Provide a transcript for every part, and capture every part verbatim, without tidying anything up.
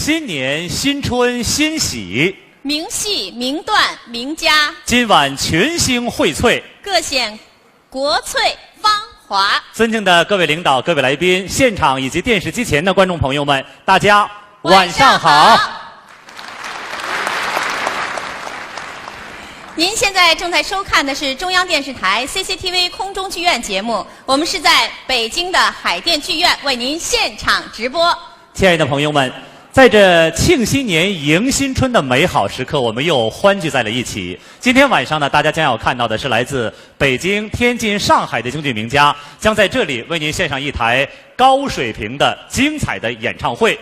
新年新春新喜，名戏名段名家，今晚群星荟萃，各显国粹芳华。尊敬的各位领导、各位来宾，现场以及电视机前的观众朋友们，大家晚上好。晚上好。您现在正在收看的是中央电视台 C C T V 空中剧院节目，我们是在北京的海淀剧院为您现场直播。 亲爱的朋友们，在这庆新年、迎新春的美好时刻，我们又欢聚在了一起。今天晚上呢，大家将要看到的是来自北京、天津、上海的京剧名家，将在这里为您献上一台高水平的精彩的演唱会。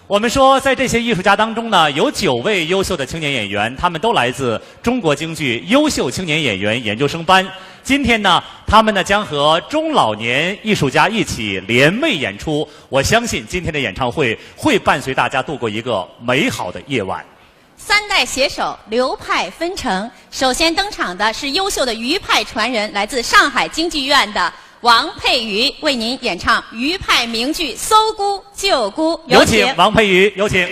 我们说，在这些艺术家当中呢，有九位优秀的青年演员，他们都来自中国京剧优秀青年演员研究生班。今天呢，他们呢将和中老年艺术家一起联袂演出。我相信今天的演唱会会伴随大家度过一个美好的夜晚。三代携手，流派纷呈。首先登场的是优秀的余派传人，来自上海京剧院的王佩瑜，为您演唱余派名剧《搜孤救孤》，有请。有请王佩瑜，有请。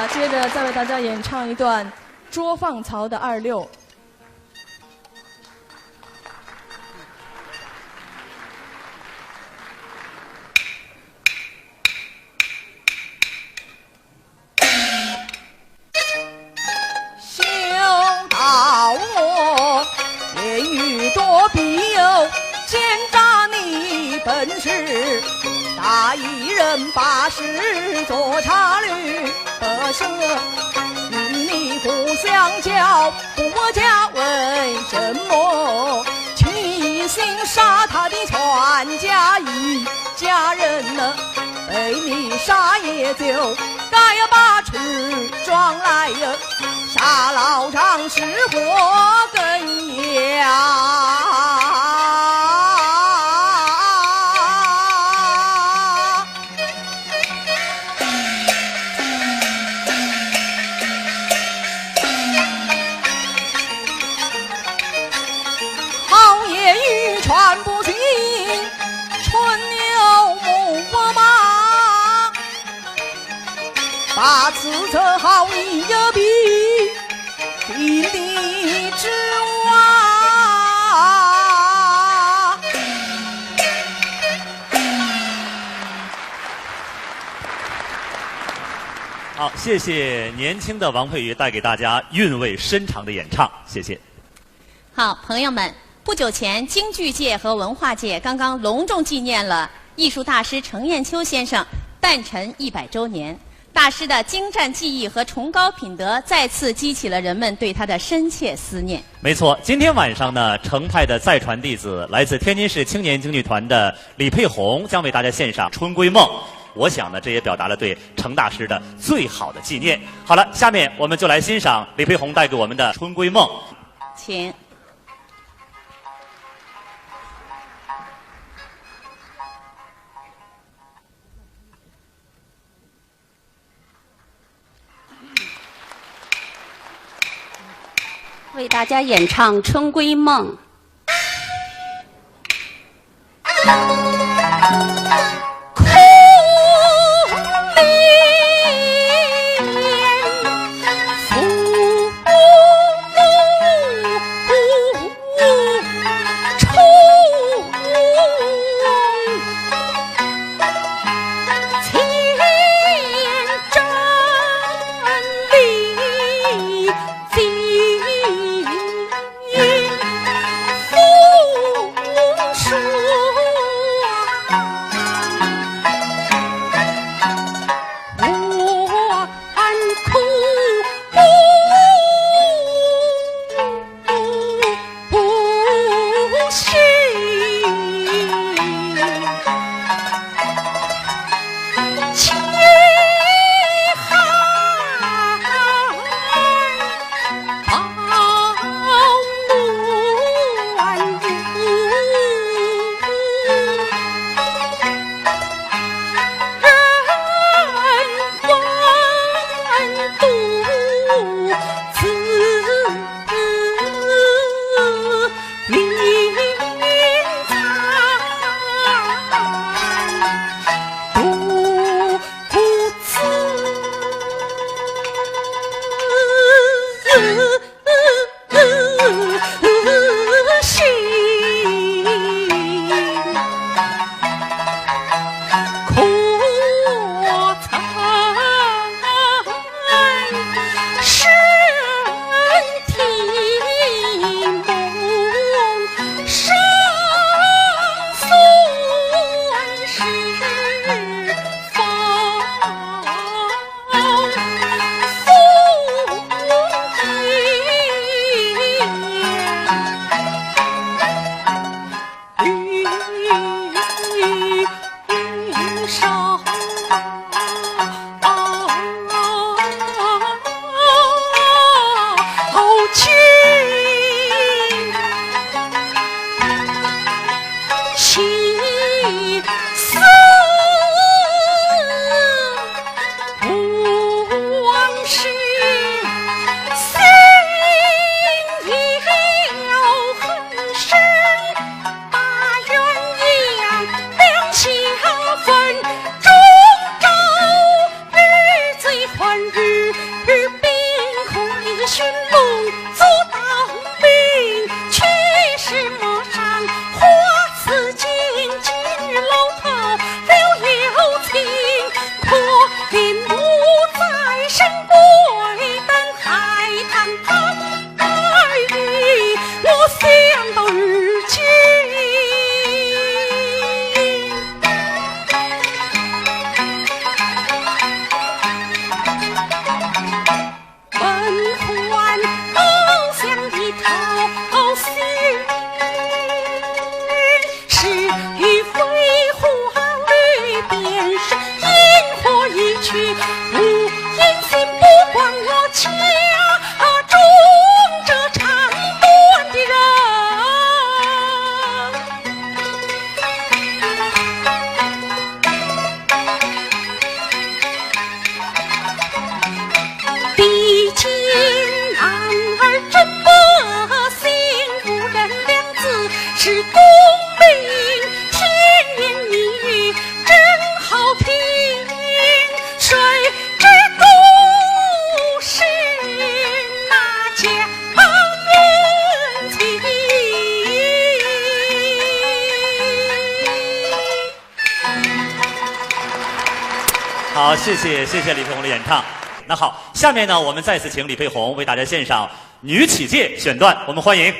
接着再为大家演唱一段《捉放曹》的二六。好，谢谢年轻的王佩瑜带给大家韵味深长的演唱，谢谢。好，朋友们，不久前，京剧界和文化界刚刚隆重纪念了艺术大师程砚秋先生诞辰一百周年。大师的精湛技艺和崇高品德再次激起了人们对他的深切思念。没错，今天晚上呢，程派的再传弟子，来自天津市青年京剧团的李佩红将为大家献上《春闺梦》。我想呢，这也表达了对程大师的最好的纪念。好了，下面我们就来欣赏李佩红带给我们的《春闺梦》。请。为大家演唱《春闺梦》。好，谢谢谢谢李佩红的演唱。那好，下面呢，我们再次请李佩红为大家献上女起介选段，我们欢迎。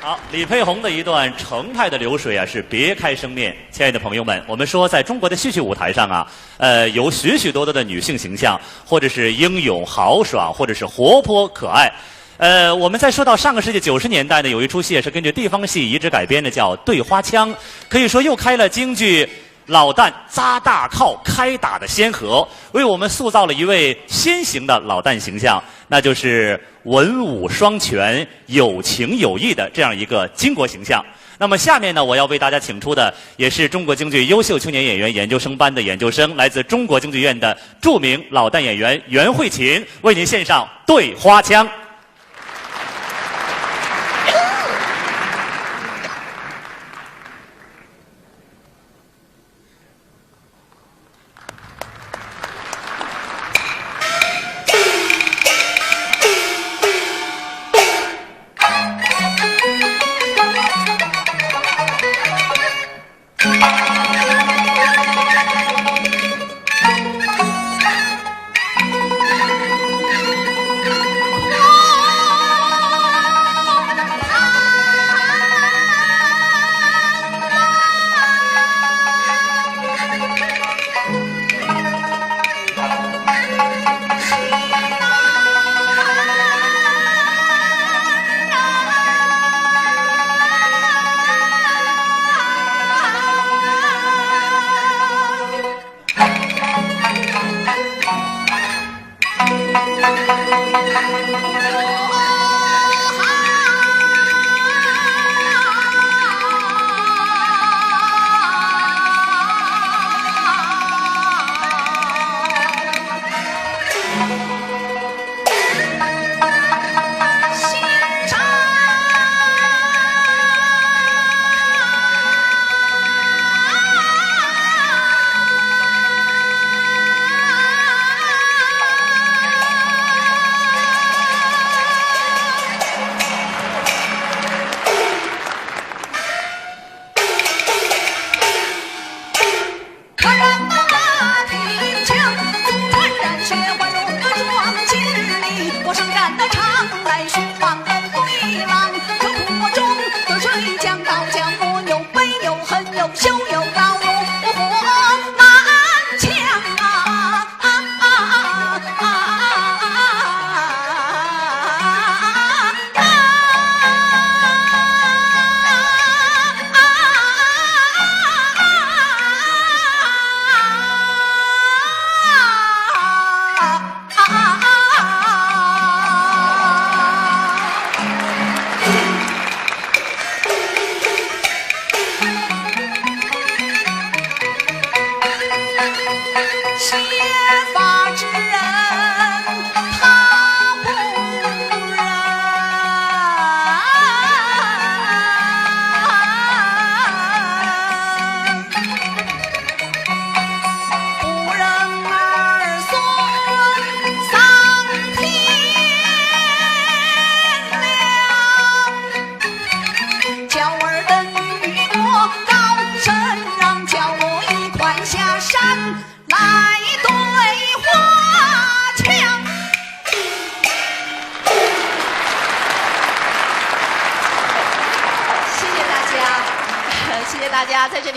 好，李佩红的一段《成泰的流水》啊，是别开生面。亲爱的朋友们，我们说，在中国的戏曲舞台上啊，呃，有许许多多的女性形象，或者是英勇豪爽，或者是活泼可爱。呃，我们再说到上个世纪九十年代呢，有一出戏也是根据地方戏移植改编的，叫《对花腔》，可以说又开了京剧老旦扎大靠开打的先河，为我们塑造了一位新型的老旦形象，那就是文武双全、有情有义的这样一个巾帼形象。那么下面呢，我要为大家请出的也是中国京剧优秀青年演员研究生班的研究生，来自中国京剧院的著名老旦演员袁慧琴，为您献上《对花腔》。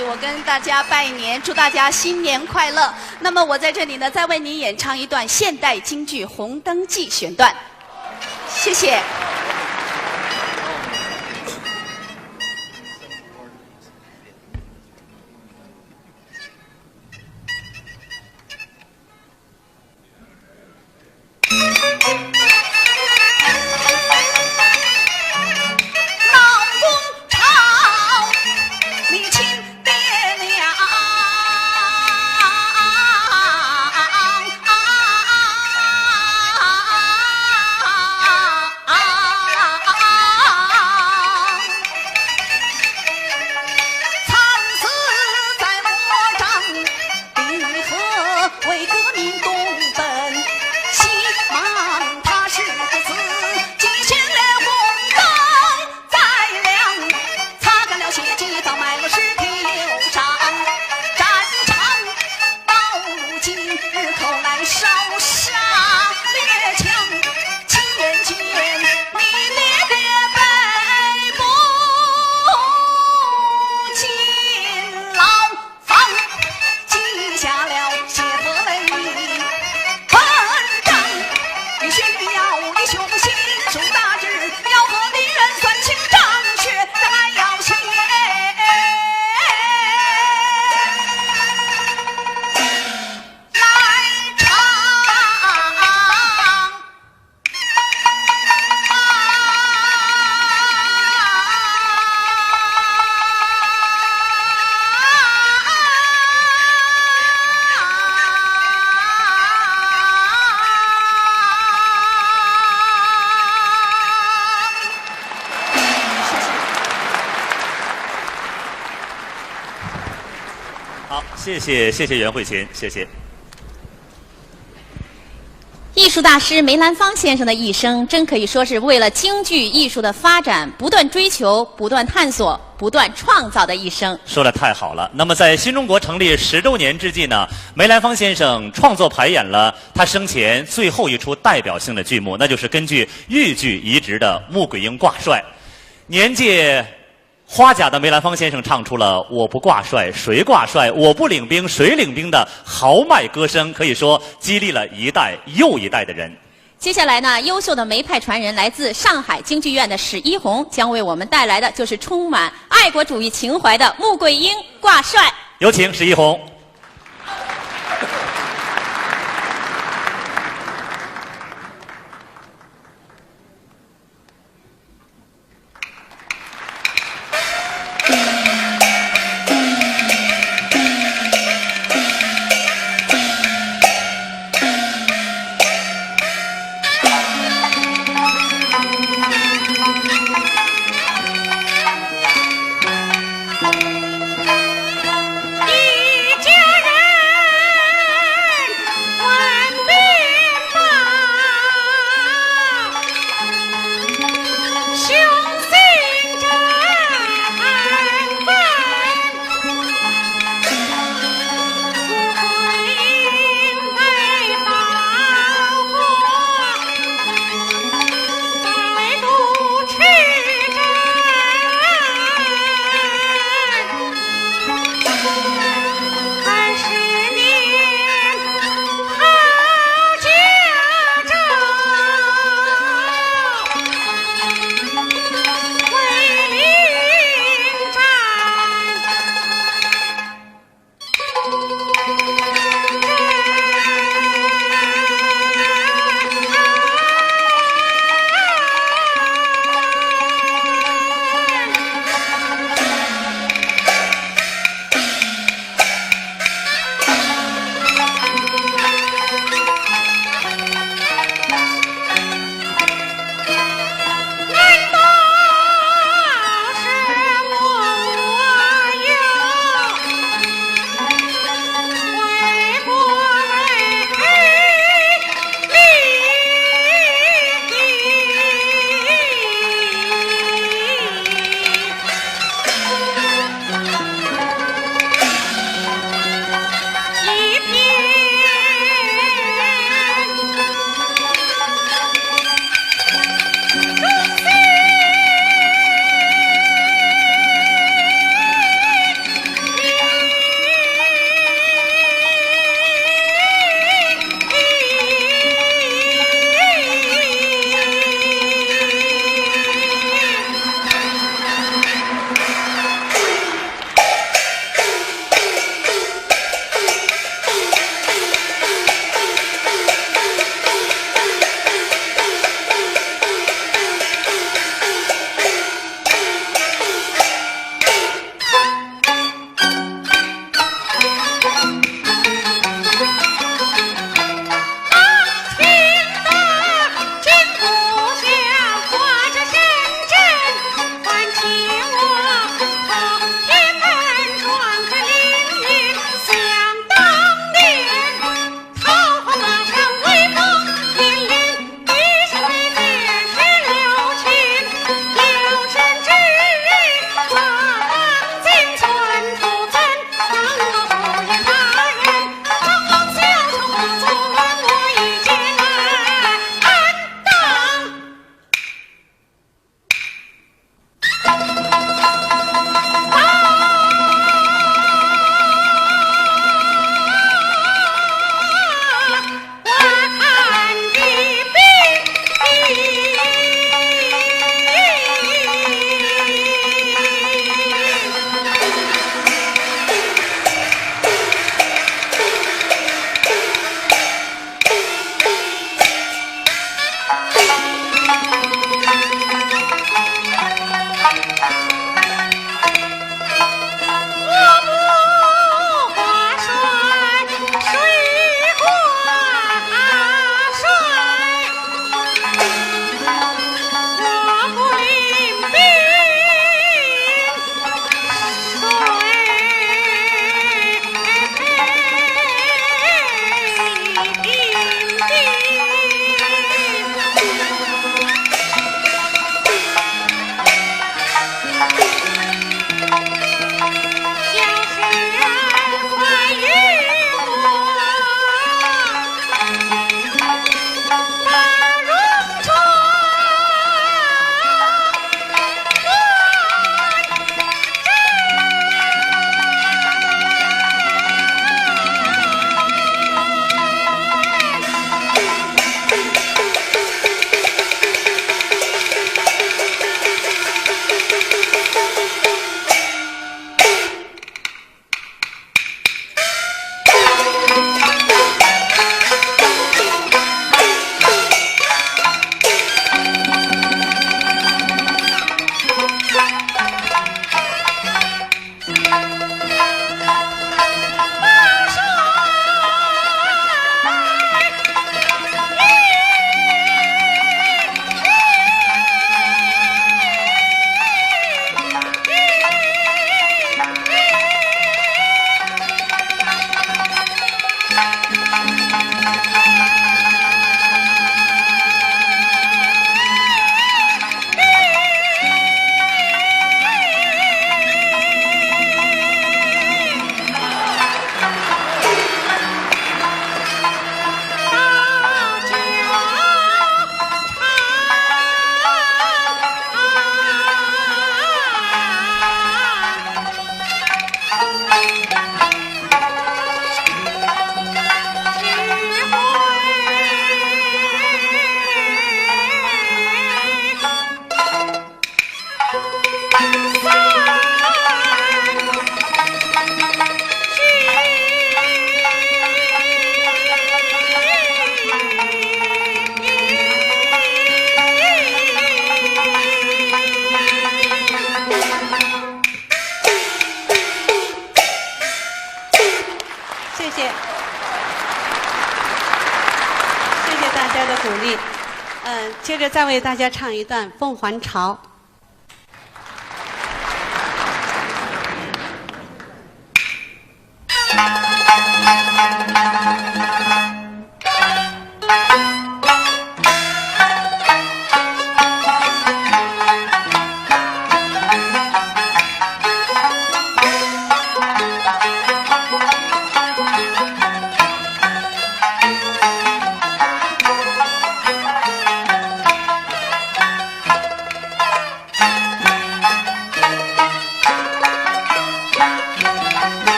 我跟大家拜年，祝大家新年快乐。那么我在这里呢，再为您演唱一段现代京剧《红灯记》选段，谢谢。好，谢谢，谢谢袁慧琴，谢谢。艺术大师梅兰芳先生的一生，真可以说是为了京剧艺术的发展不断追求、不断探索、不断创造的一生。说得太好了。那么，在新中国成立十周年之际呢，梅兰芳先生创作排演了他生前最后一出代表性的剧目，那就是根据豫剧移植的《穆桂英挂帅》。年纪花甲的梅兰芳先生唱出了“我不挂帅谁挂帅，我不领兵谁领兵”的豪迈歌声，可以说激励了一代又一代的人。接下来呢，优秀的梅派传人来自上海京剧院的史一红，将为我们带来的就是充满爱国主义情怀的《穆桂英挂帅》。有请史一红。的鼓励。嗯，接着再为大家唱一段《凤还巢》。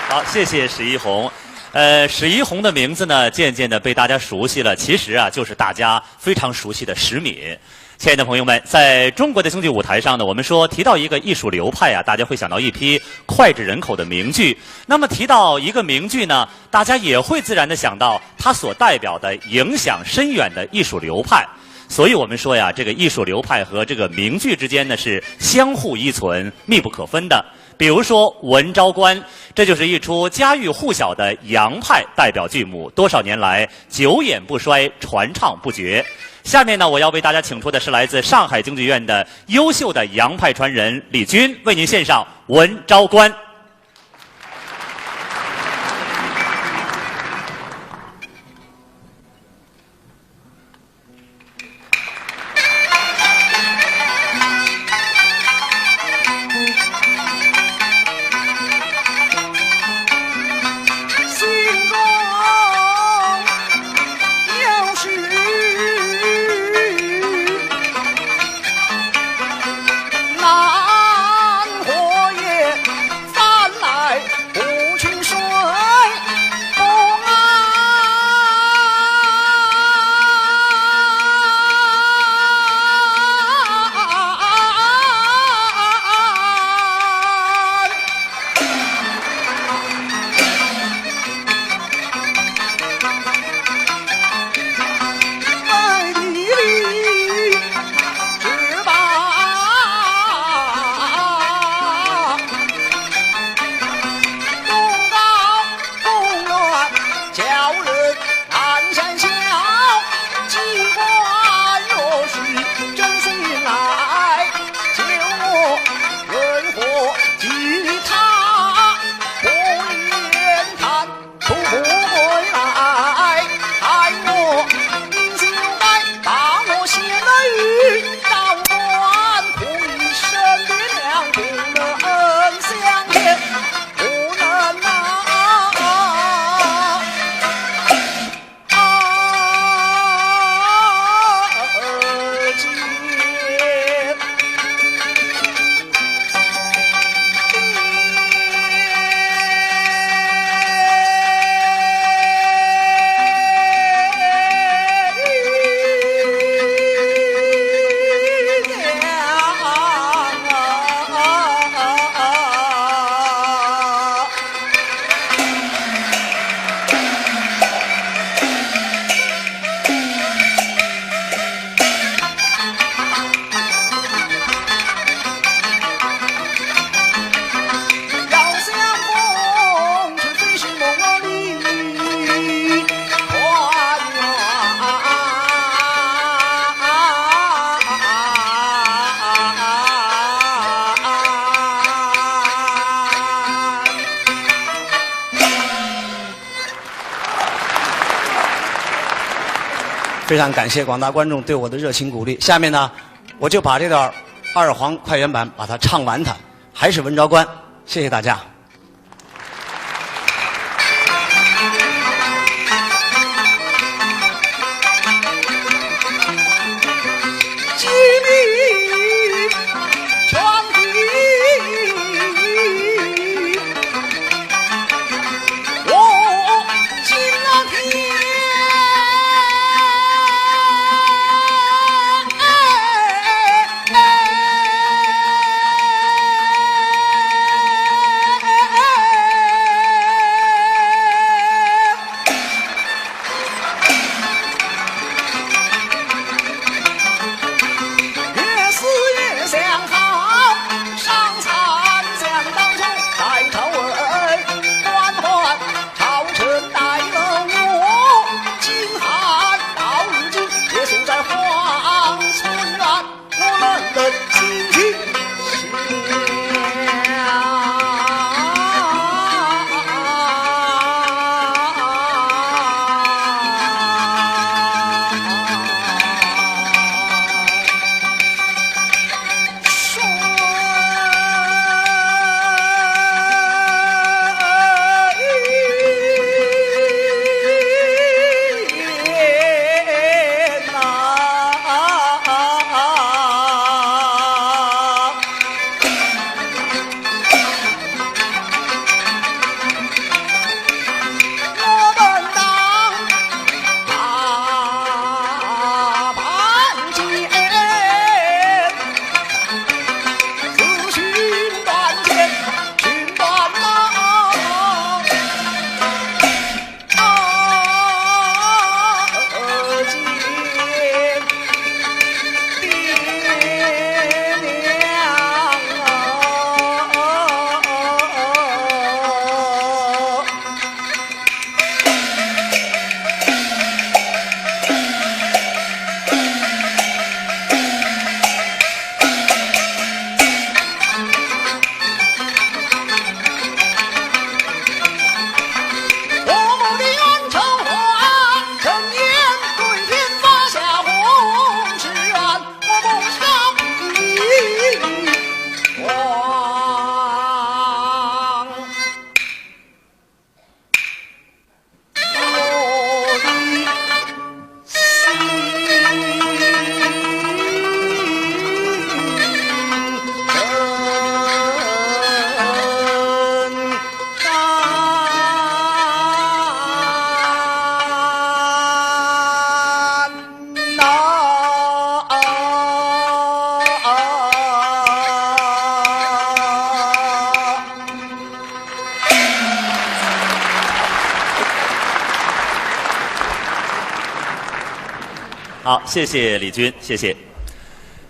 好，谢谢史一红。呃，史一红的名字呢，渐渐的被大家熟悉了。其实啊，就是大家非常熟悉的史敏。亲爱的朋友们，在中国的京剧舞台上呢，我们说提到一个艺术流派啊，大家会想到一批脍炙人口的名剧。那么提到一个名剧呢，大家也会自然的想到它所代表的影响深远的艺术流派。所以我们说呀，这个艺术流派和这个名剧之间呢，是相互依存、密不可分的。比如说《文昭关》，这就是一出家喻户晓的杨派代表剧目，多少年来久演不衰，传唱不绝。下面呢，我要为大家请出的是来自上海京剧院的优秀的杨派传人李君，为您献上《文昭关》。非常感谢广大观众对我的热情鼓励。下面呢，我就把这段二黄快原版把它唱完它，还是文昭关。谢谢大家。好，谢谢李军，谢谢。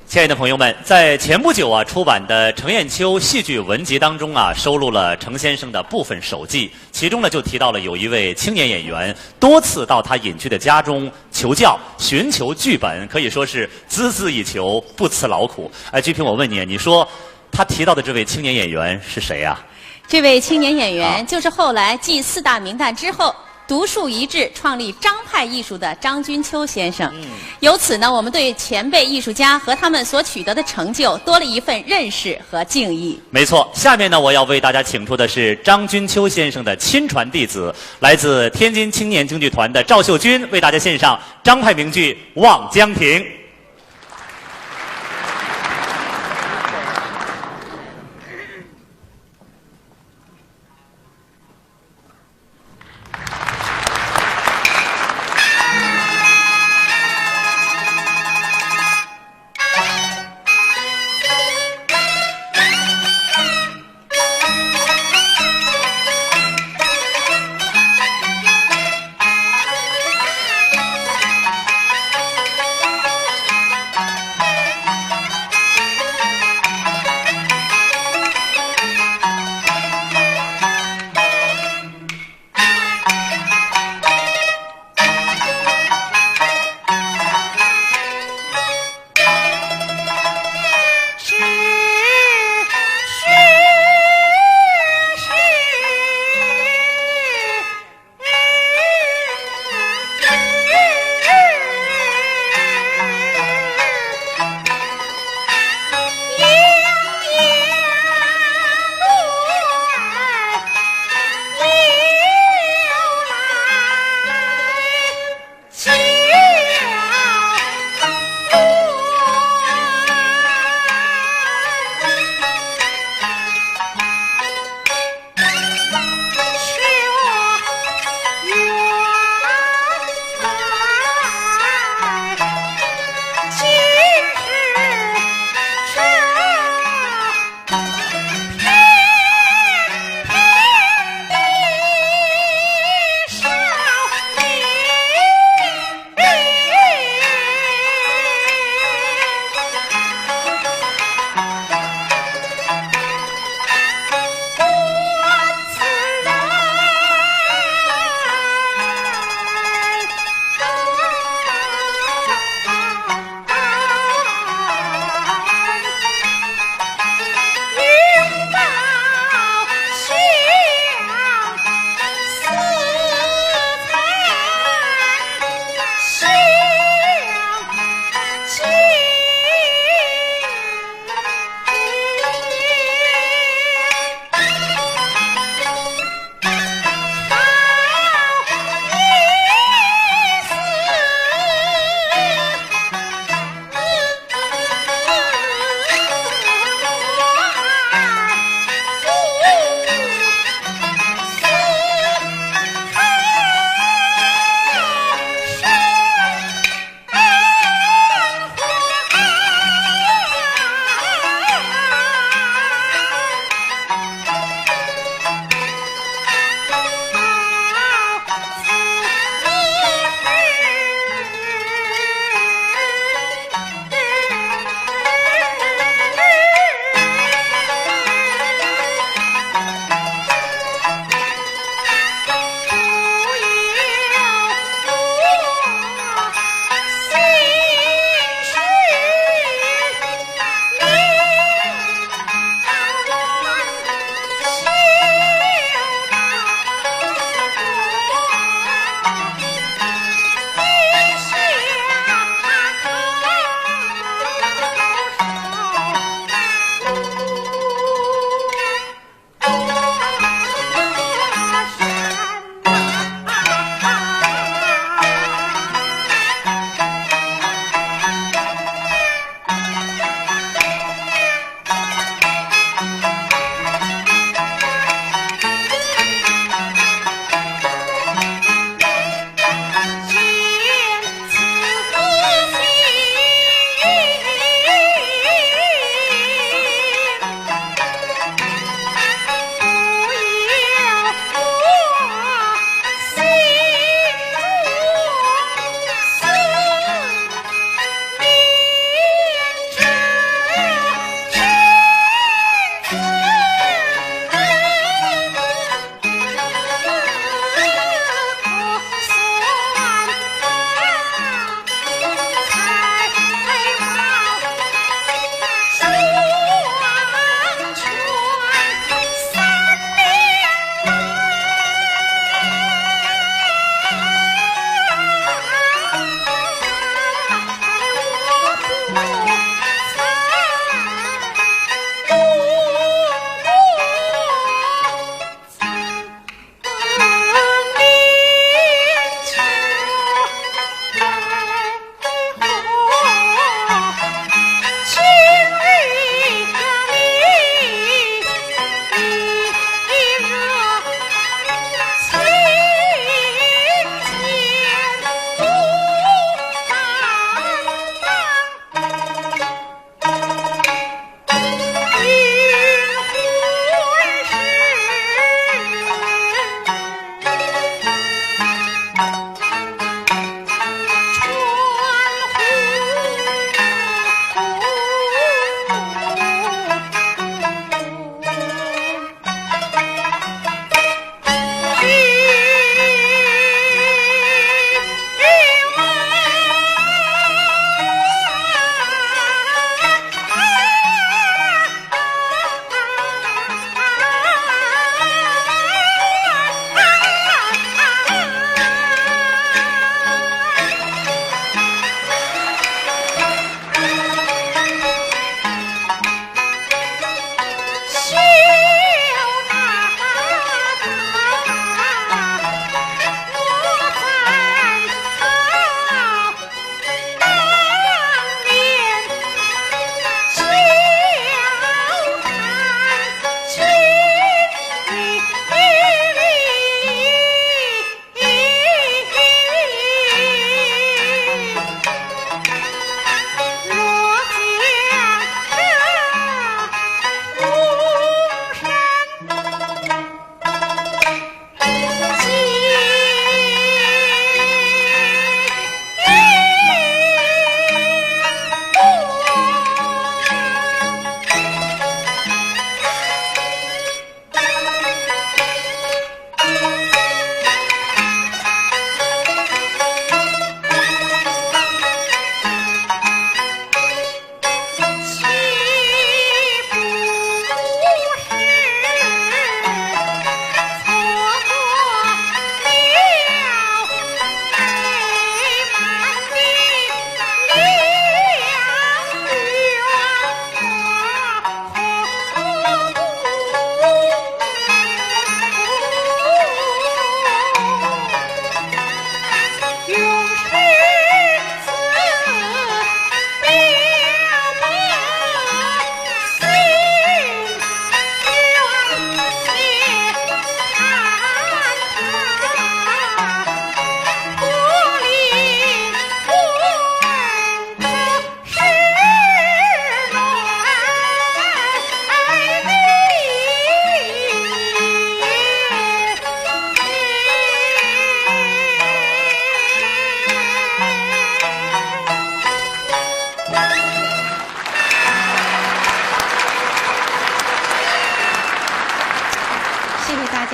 亲爱的朋友们，在前不久啊出版的程砚秋戏剧文集当中啊，收录了程先生的部分手记，其中呢就提到了有一位青年演员多次到他隐居的家中求教，寻求剧本，可以说是孜孜以求，不辞劳苦。哎，鞠萍，我问你，你说他提到的这位青年演员是谁呀？这位青年演员啊就是后来继四大名旦之后，独树一帜，创立张派艺术的张君秋先生。嗯。由此呢，我们对前辈艺术家和他们所取得的成就多了一份认识和敬意。没错，下面呢，我要为大家请出的是张君秋先生的亲传弟子，来自天津青年京剧团的赵秀君，为大家献上张派名剧《望江亭》。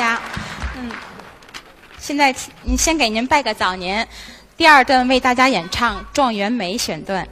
家。嗯，现在请，嗯，先给您拜个早年。第二段为大家演唱《状元梅》选段。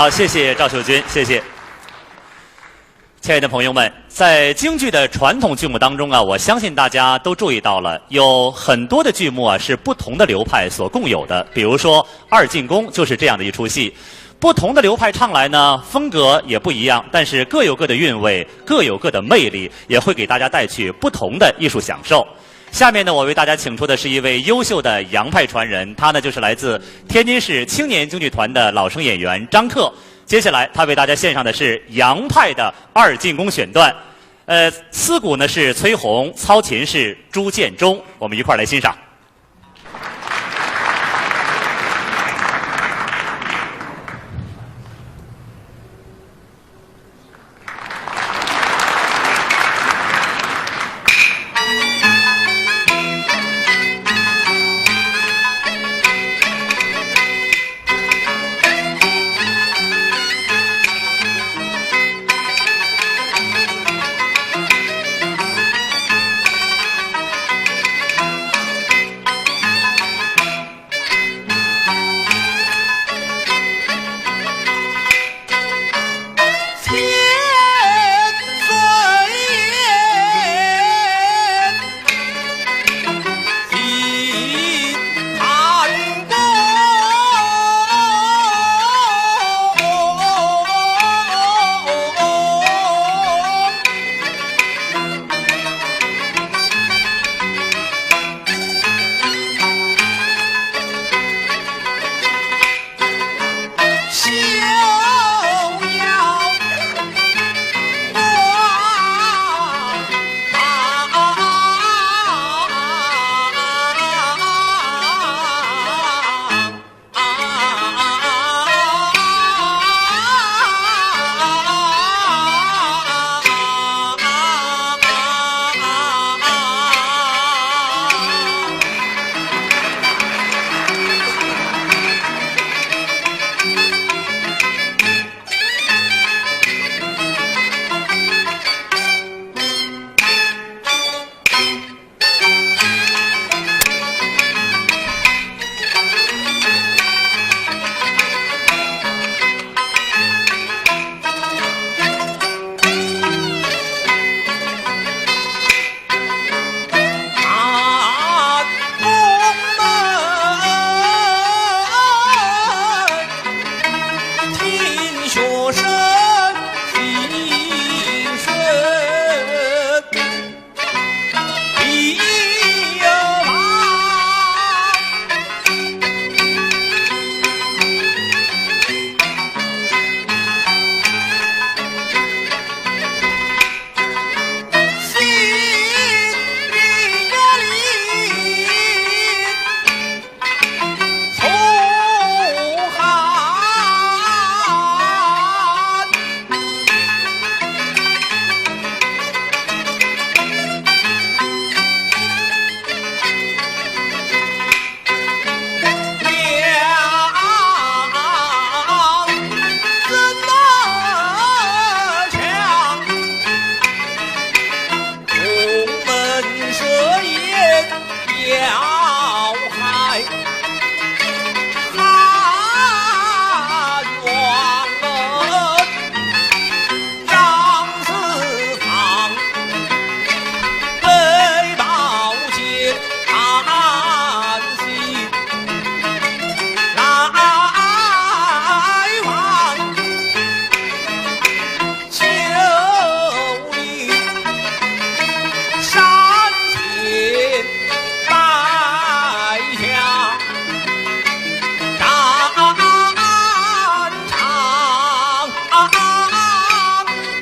好，谢谢赵秀君，谢谢。亲爱的朋友们，在京剧的传统剧目当中啊，我相信大家都注意到了，有很多的剧目啊是不同的流派所共有的。比如说二进宫就是这样的一出戏。不同的流派唱来呢，风格也不一样，但是各有各的韵味，各有各的魅力，也会给大家带去不同的艺术享受。下面呢，我为大家请出的是一位优秀的杨派传人，他呢就是来自天津市青年京剧团的老生演员张克。接下来他为大家献上的是杨派的二进宫选段。呃，司鼓呢是崔洪，操琴是朱建中，我们一块儿来欣赏。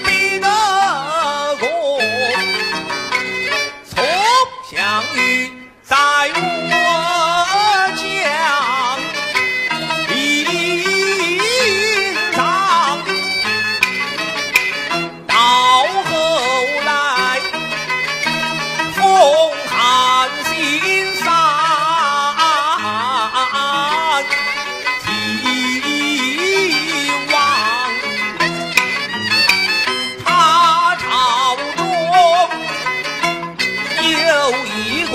比得过，从相遇在我家一丈，到后来风寒心散。 既往，他朝中有一个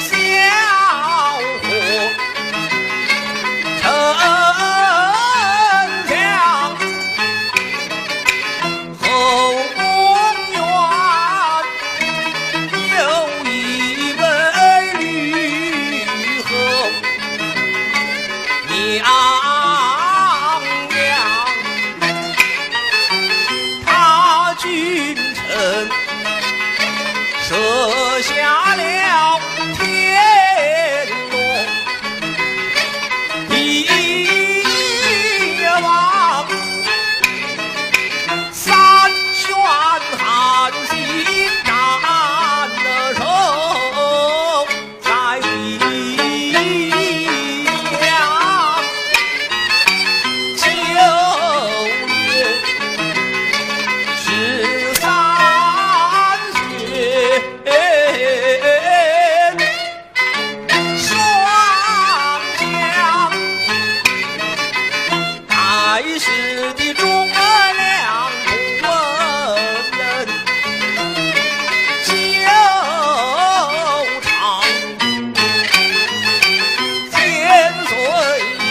小伙，丞相 后宫院有一位吕后娘娘，她君臣设下了天罗 帝王，三宣寒心战胜，在襄阳九月十三岁。 双江，太师的忠良不问纠缠，千岁爷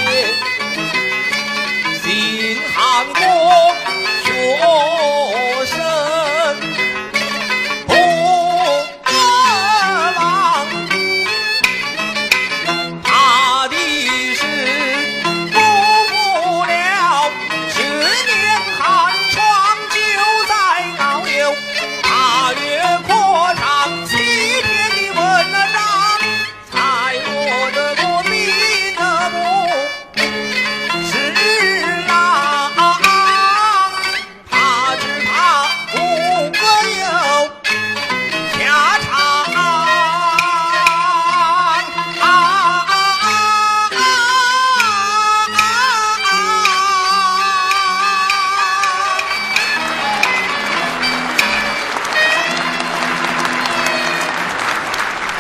心寒宫学生不 王，他的事不服了，十年寒窗就在遨游，八月破长，七天的文章，在我的国民的墓。 是啊，他只怕我有下场。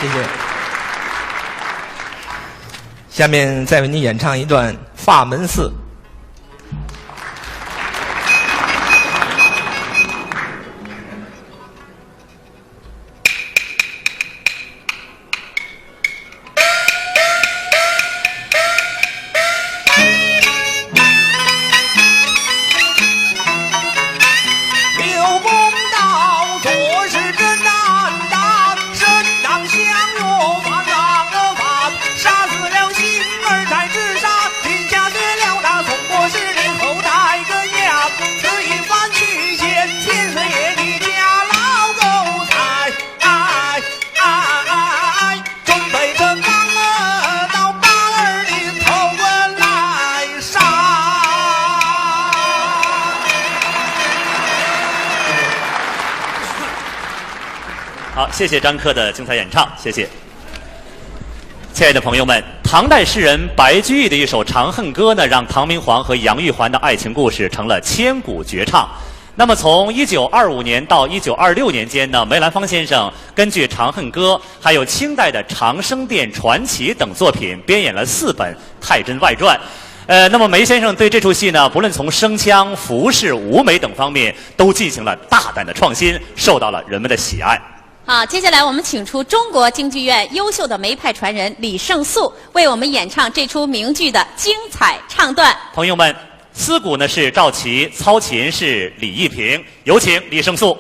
谢谢。 下面再为您演唱一段《法门寺》。好，谢谢张克的精彩演唱，谢谢。亲爱的朋友们，唐代诗人白居易的一首《长恨歌》呢，让唐明皇和杨玉环的爱情故事成了千古绝唱。那么，从一九二五年到一九二六年间呢，梅兰芳先生根据《长恨歌》还有清代的《长生殿传奇》等作品，编演了四本《太真外传》。呃，那么梅先生对这出戏呢，不论从声腔、服饰、舞美等方面，都进行了大胆的创新，受到了人们的喜爱。 好，接下来我们请出中国京剧院优秀的梅派传人李胜素，为我们演唱这出名剧的精彩唱段。朋友们，司鼓呢是赵琪，操琴是李义平，有请李胜素。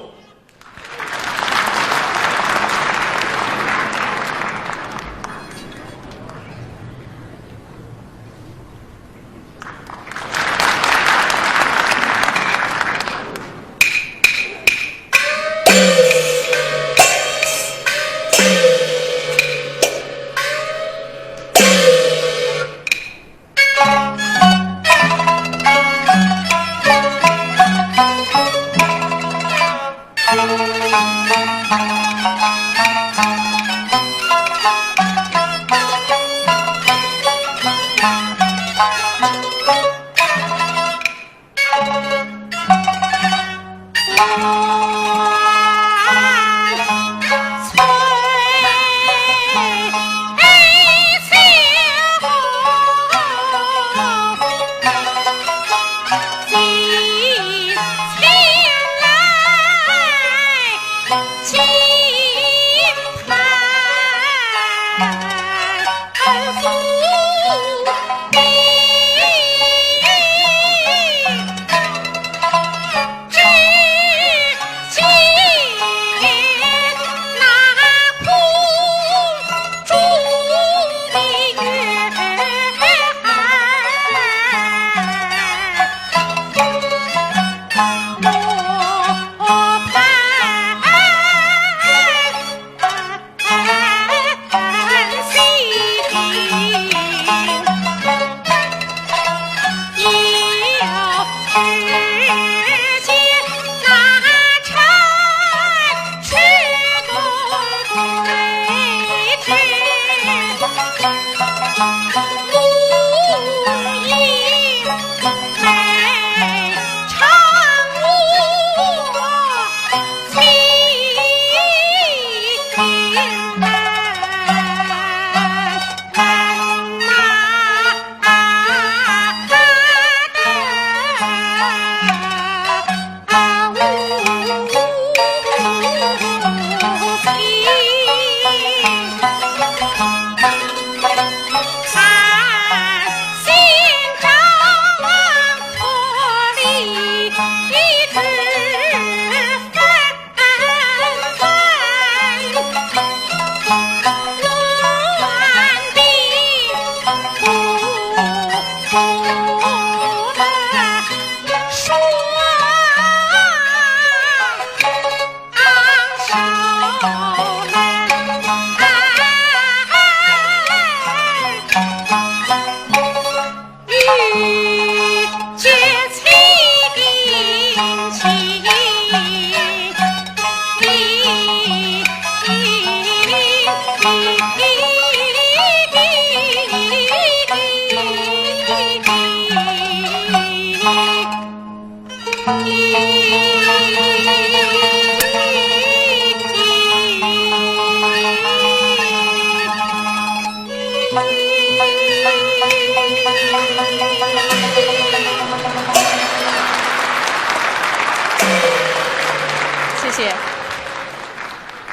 谢谢。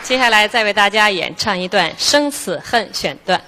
接下来再为大家演唱一段《生死恨》选段。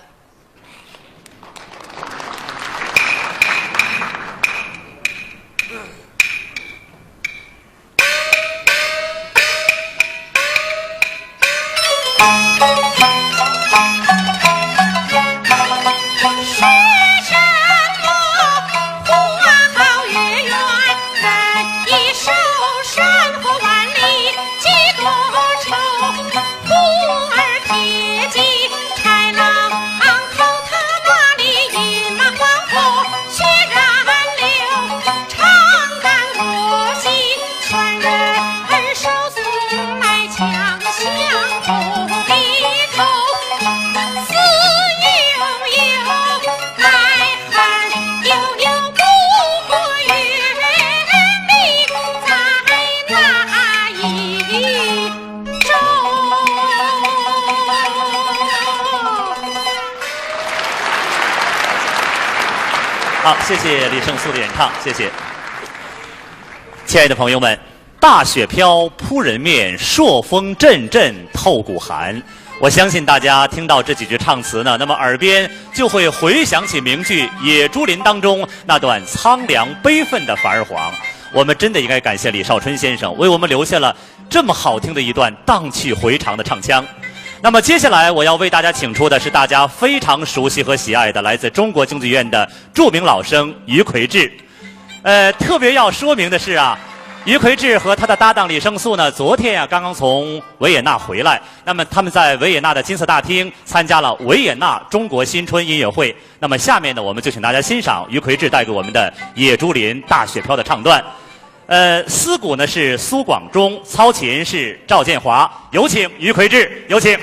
好，谢谢李胜素的演唱，谢谢。亲爱的朋友们，大雪飘扑人面，朔风阵阵透骨寒。我相信大家听到这几句唱词呢，那么耳边就会回想起名剧《野猪林》当中那段苍凉悲愤的樊二黄。我们真的应该感谢李少春先生，为我们留下了这么好听的一段荡气回肠的唱腔。那么接下来我要为大家请出的是大家非常熟悉和喜爱的，来自中国京剧院的著名老生余魁智。呃，特别要说明的是啊，余魁智和他的搭档李胜素呢，昨天啊刚刚从维也纳回来。那么他们在维也纳的金色大厅参加了维也纳中国新春音乐会。那么下面呢，我们就请大家欣赏余魁智带给我们的《野猪林》大雪飘的唱段。 呃，司鼓呢是苏广忠，操琴是赵建华，有请余魁智，有请。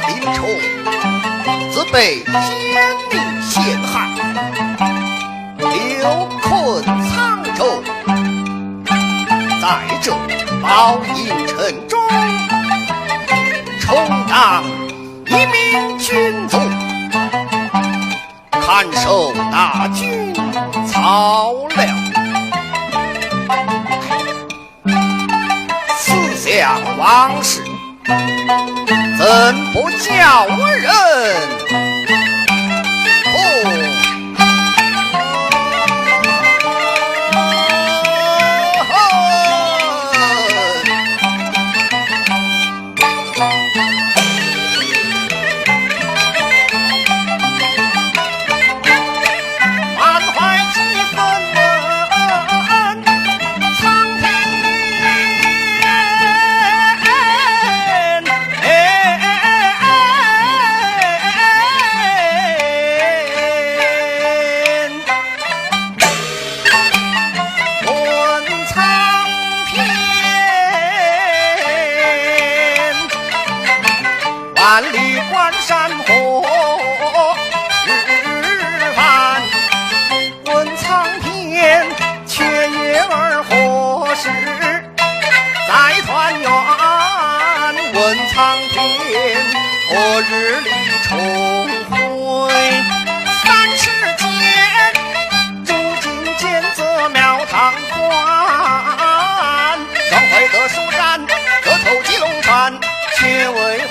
林冲自被奸佞陷害，流困沧州，在这包银城中，充当一名军卒，看守大军草料。 思想往事，怎不叫人？哦。万里关山何时返？问苍天，缺月儿何时再团圆？问苍天，何日里重回？三尺剑，如今将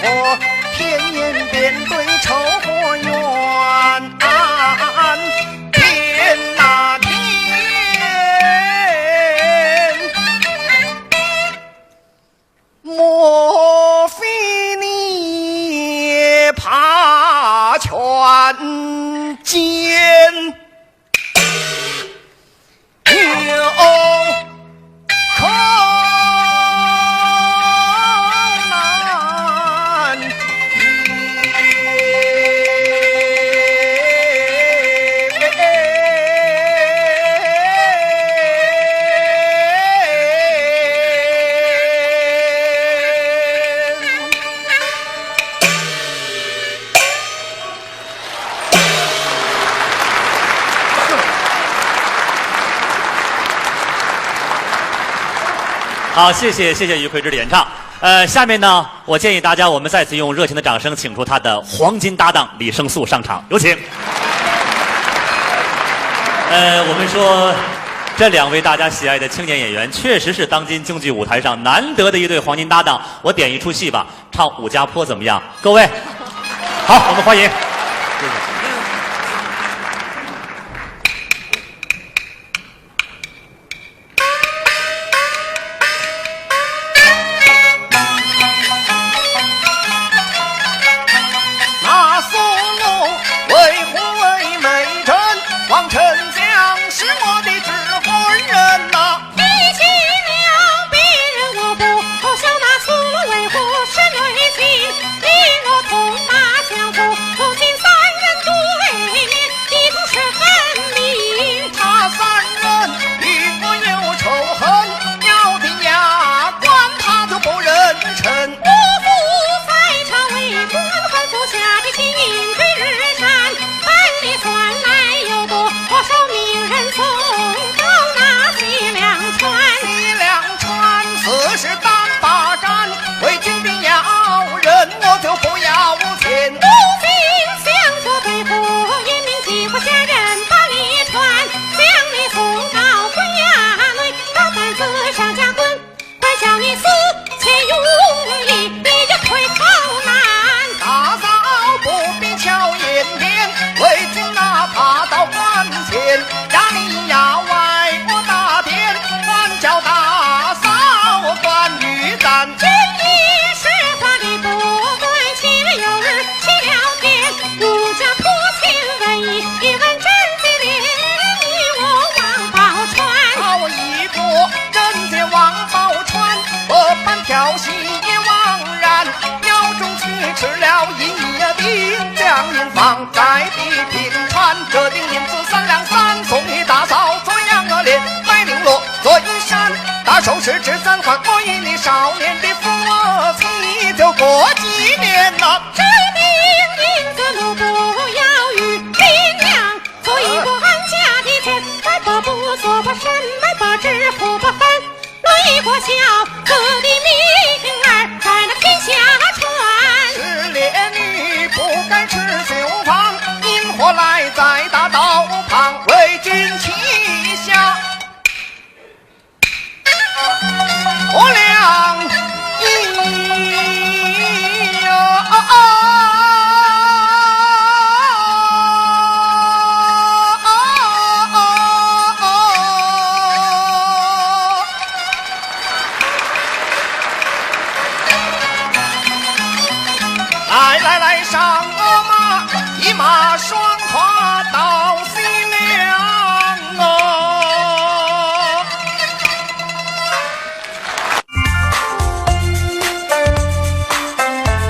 天边对愁和怨，天哪天！莫非你怕权奸？ 有苦难言。 好，谢谢，谢谢于魁智的演唱。呃，下面呢，我建议大家，我们再次用热情的掌声，请出他的黄金搭档李胜素上场，有请。呃，我们说，这两位大家喜爱的青年演员，确实是当今京剧舞台上难得的一对黄金搭档。我点一出戏吧，唱《武家坡》怎么样？各位，好，我们欢迎。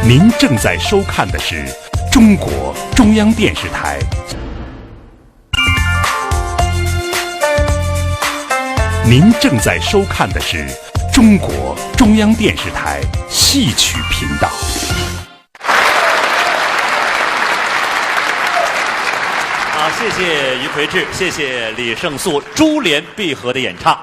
您正在收看的是中国中央电视台。您正在收看的是中国中央电视台戏曲频道。好，谢谢于魁智，谢谢李胜素珠联璧合的演唱。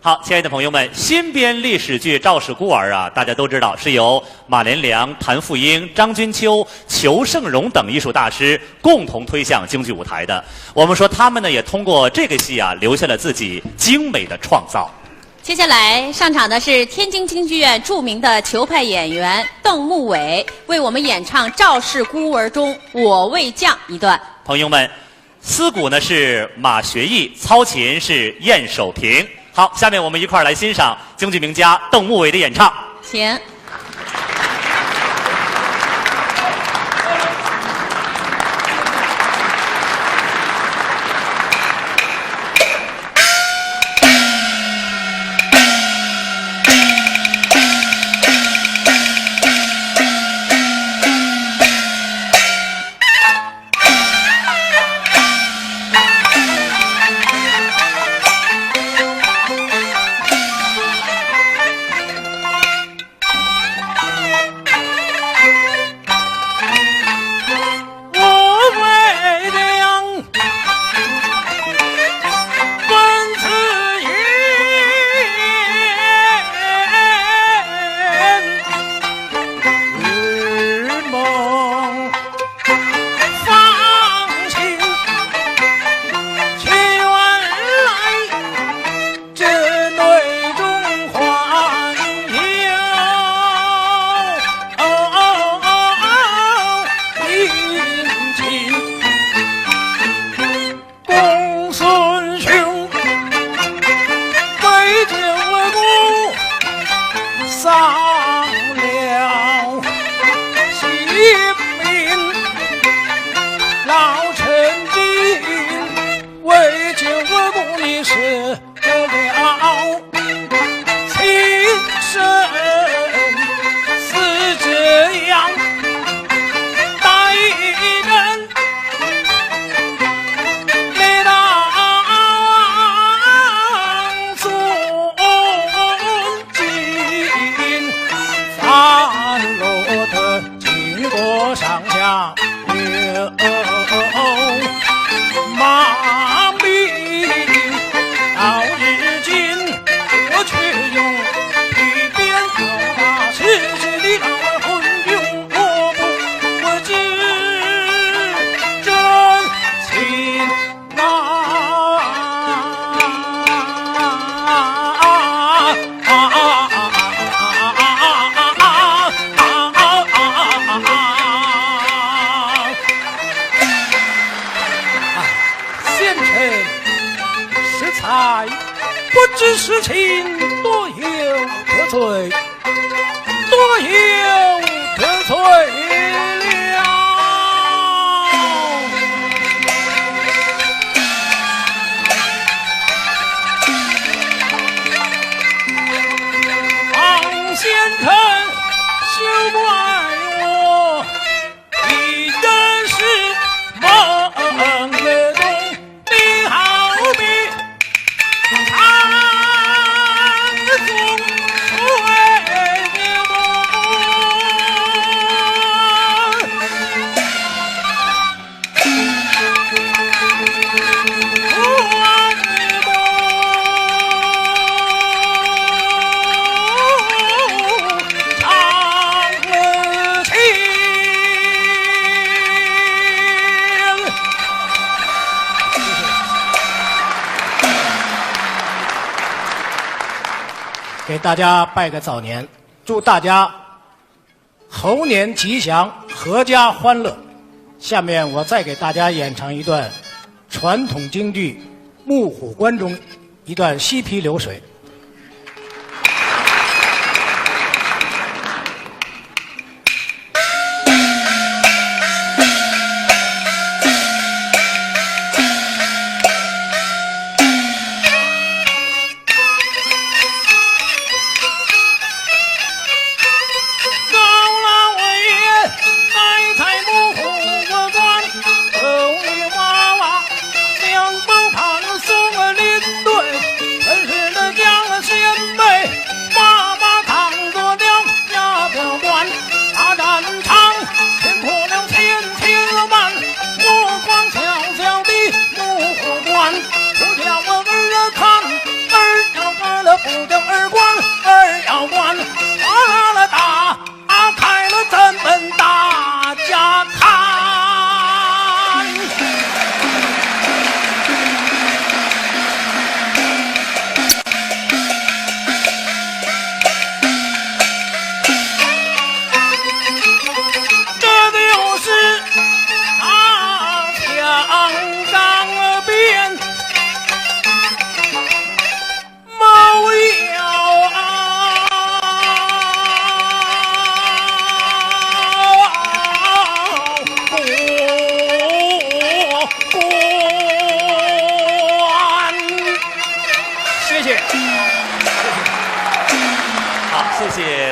好，亲爱的朋友们，新编历史剧《赵氏孤儿》啊，大家都知道是由马连良、谭富英、张君秋、裘盛戎等艺术大师共同推向京剧舞台的。我们说他们呢，也通过这个戏啊，留下了自己精美的创造。接下来上场的是天津京剧院著名的裘派演员邓慕伟，为我们演唱《赵氏孤儿》中《我未降》一段。朋友们，思鼓呢是马学义，操琴是晏守平。好，下面我们一块儿来欣赏京剧名家邓慕伟的演唱。请。给大家拜个早年，祝大家 猴年吉祥，阖家欢乐。下面我再给大家演唱一段传统京剧《木虎关》中一段《西皮流水》。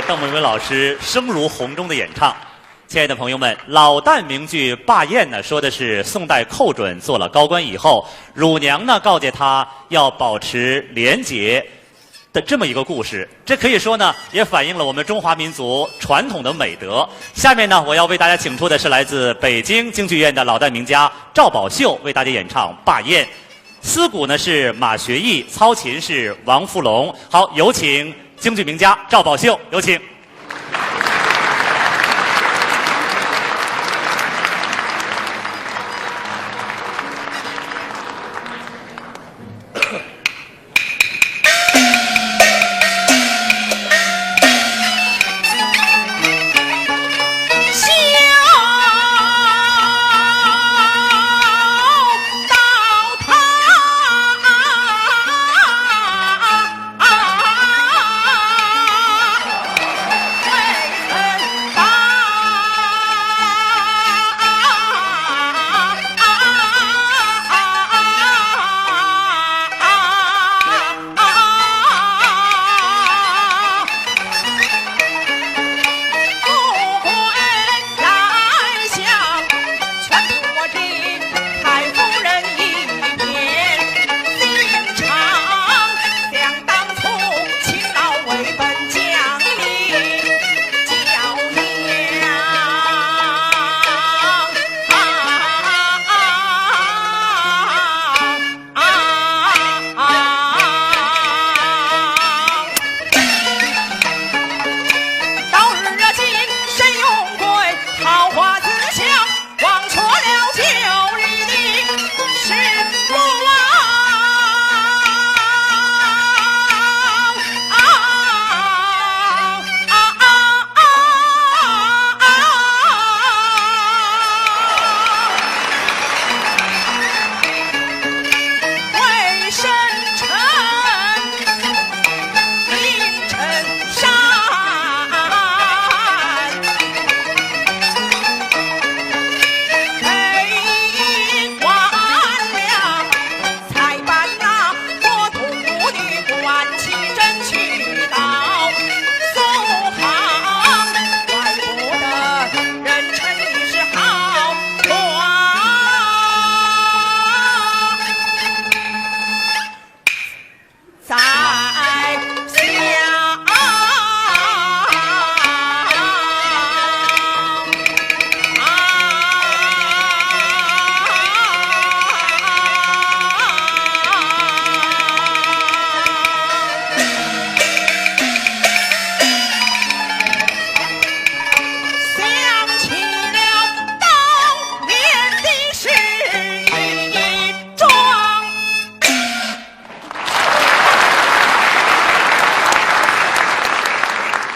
邓文维老师声如洪钟的演唱。亲爱的朋友们，老旦名剧《罢宴》呢，说的是宋代寇准做了高官以后，乳娘呢告诫他要保持廉洁的这么一个故事。这可以说呢，也反映了我们中华民族传统的美德。下面呢，我要为大家请出的是来自北京京剧院的老旦名家赵宝秀，为大家演唱《罢宴》。 司鼓呢是马学义，操琴是王富龙。好，有请京剧名家赵宝秀，有请。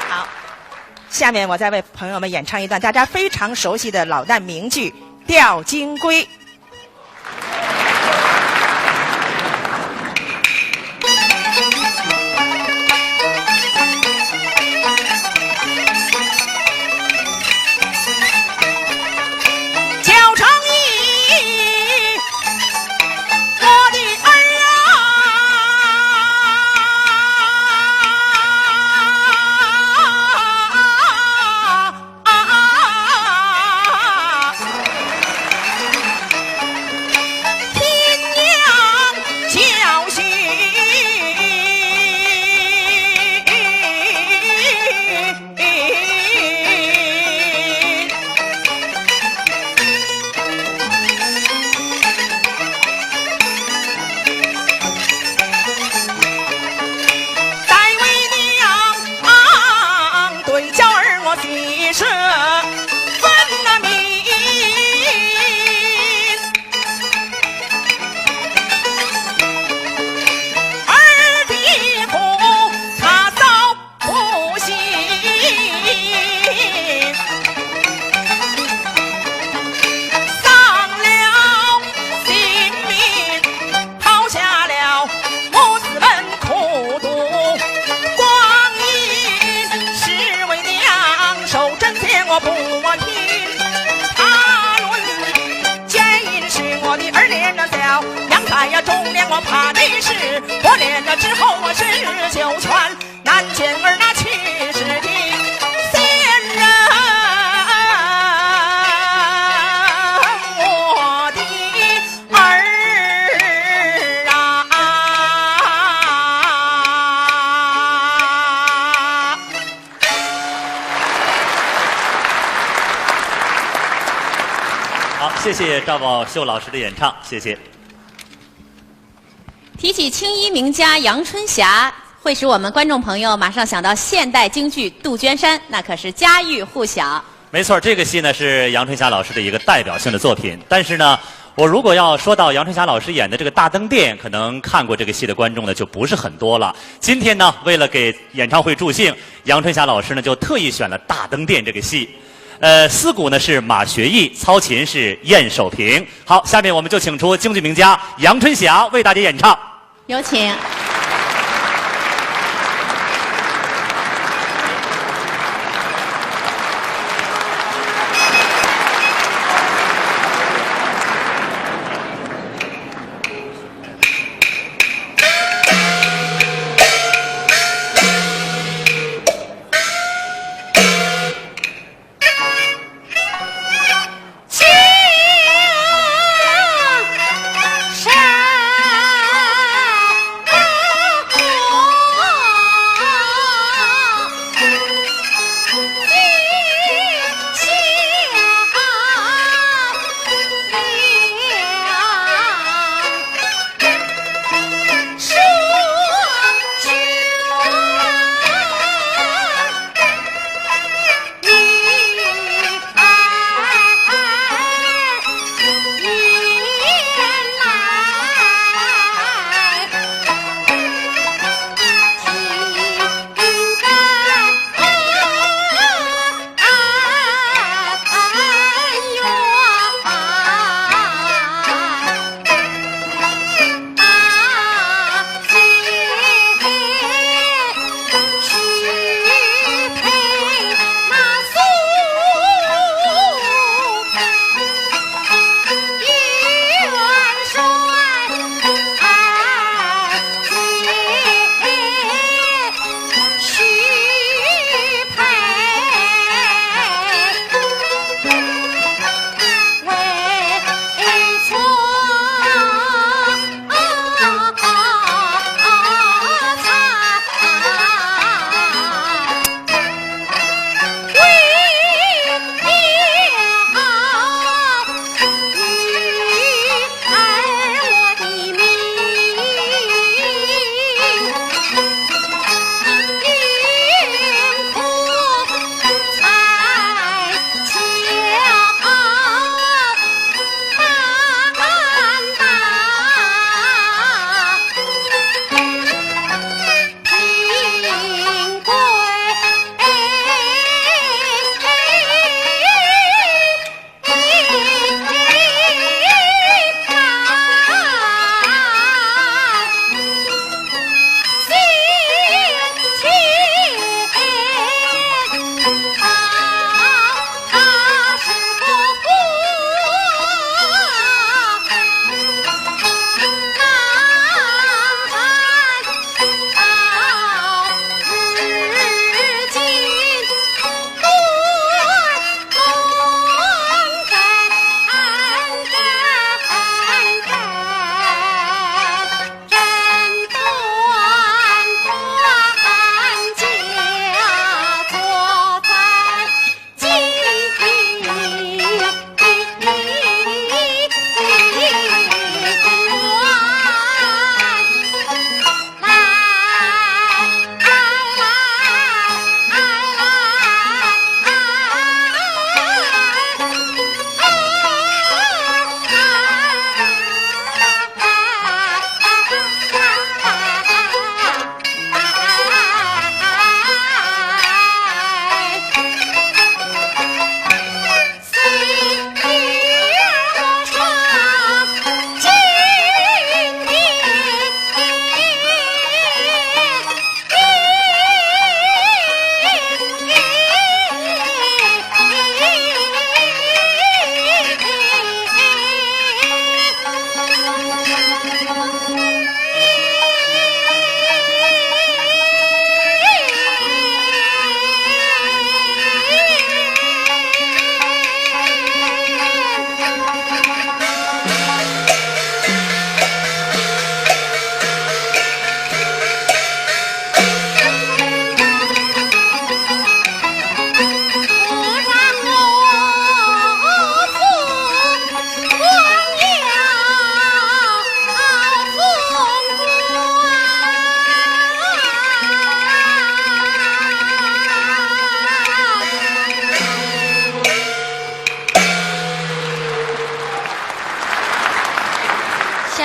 好，下面我再为朋友们演唱一段大家非常熟悉的老旦名剧《吊金龟》。谢谢赵宝秀老师的演唱，谢谢。提起青衣名家杨春霞，会使我们观众朋友马上想到现代京剧《杜鹃山》，那可是家喻户晓。没错，这个戏呢是杨春霞老师的一个代表性的作品。但是呢，我如果要说到杨春霞老师演的这个《大灯殿》，可能看过这个戏的观众呢就不是很多了。今天呢，为了给演唱会助兴，杨春霞老师呢就特意选了《大灯殿》这个戏。呃，司鼓呢是马学义，操琴是晏守平。好，下面我们就请出京剧名家杨春霞为大家演唱。有请。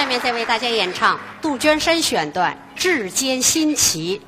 下面再为大家演唱杜鹃山选段《至坚新奇》。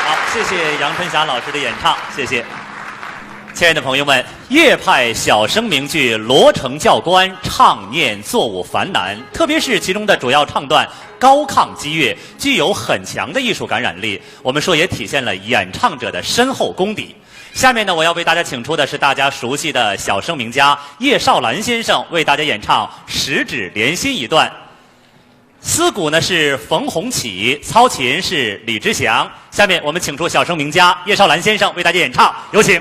好，谢谢杨春霞老师的演唱，谢谢。亲爱的朋友们，叶派小生名剧《罗城教官》唱念作舞繁难，特别是其中的主要唱段《高亢激越》，具有很强的艺术感染力。我们说也体现了演唱者的深厚功底。下面呢，我要为大家请出的是大家熟悉的小生名家叶绍兰先生，为大家演唱《十指连心》一段。思鼓呢是冯洪启，操琴是李之祥。下面我们请出小生名家叶绍兰先生为大家演唱，有请。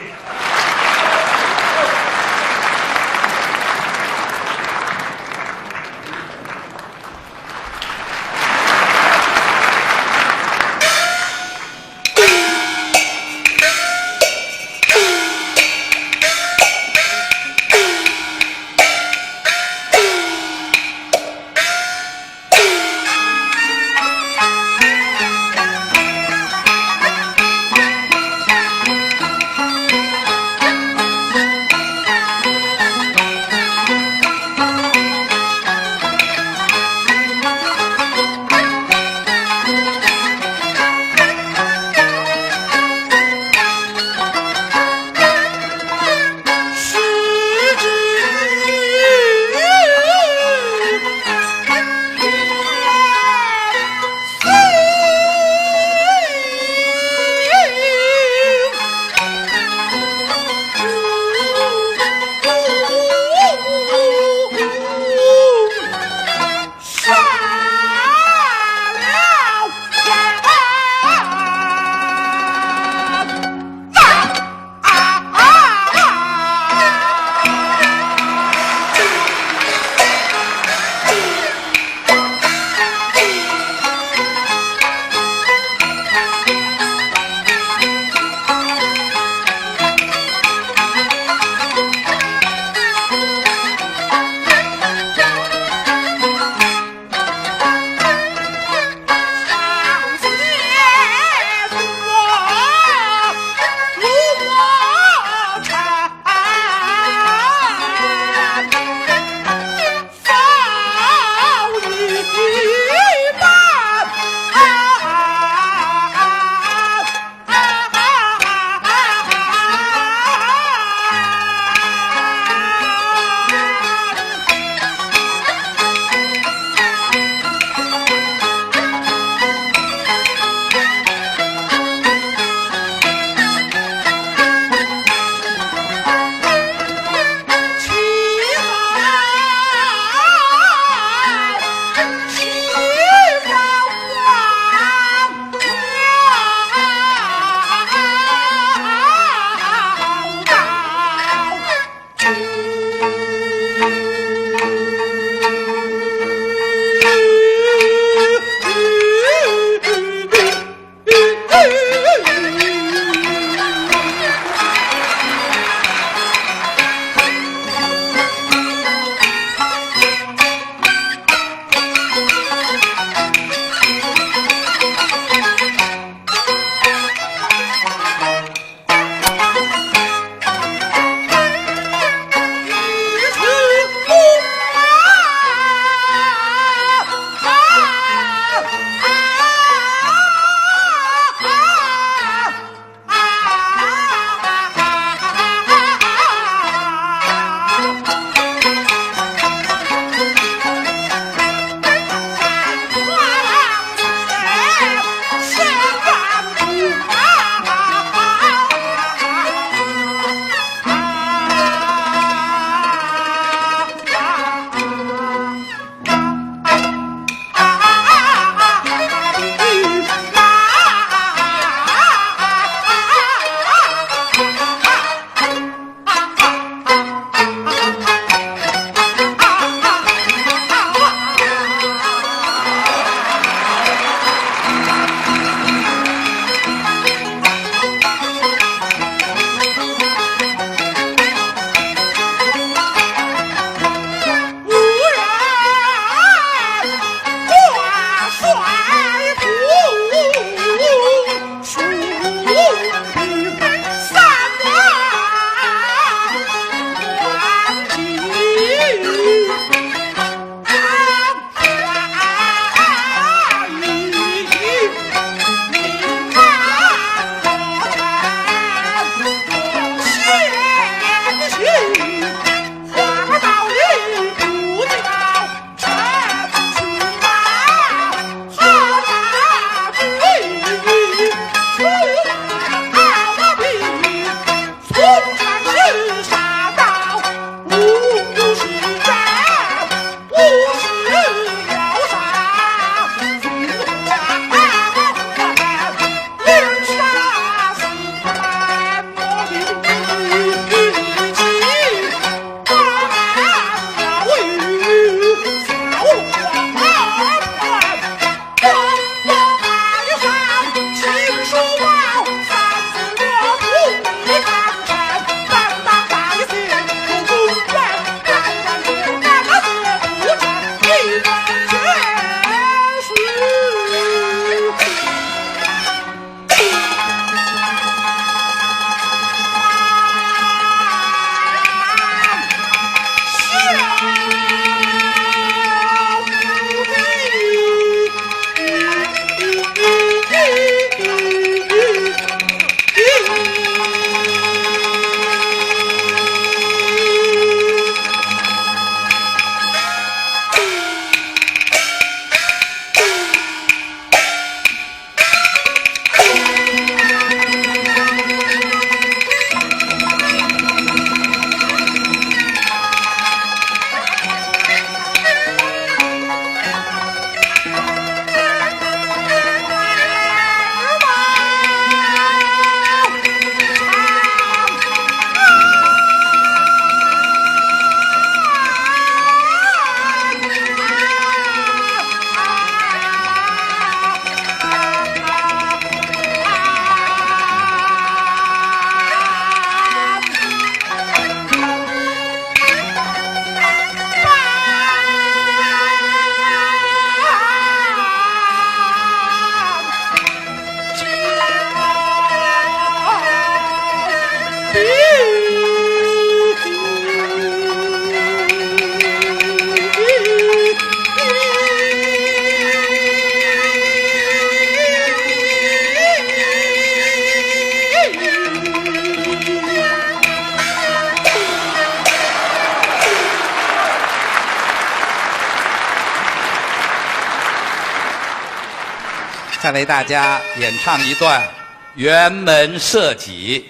为大家演唱一段《辕门射戟》。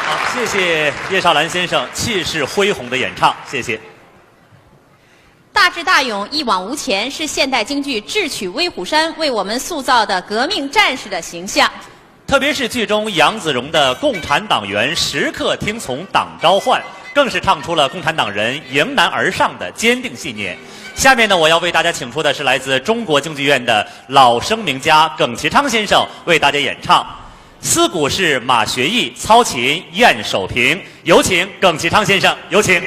好，谢谢叶绍兰先生气势恢宏的演唱，谢谢。大智大勇，一往无前，是现代京剧智取威虎山为我们塑造的革命战士的形象。特别是剧中杨子荣的共产党员时刻听从党召唤，更是唱出了共产党人迎难而上的坚定信念。下面呢，我要为大家请出的是来自中国京剧院的老生名家耿其昌先生为大家演唱。 司鼓是马学义，操琴晏守平，有请耿其昌先生，有请。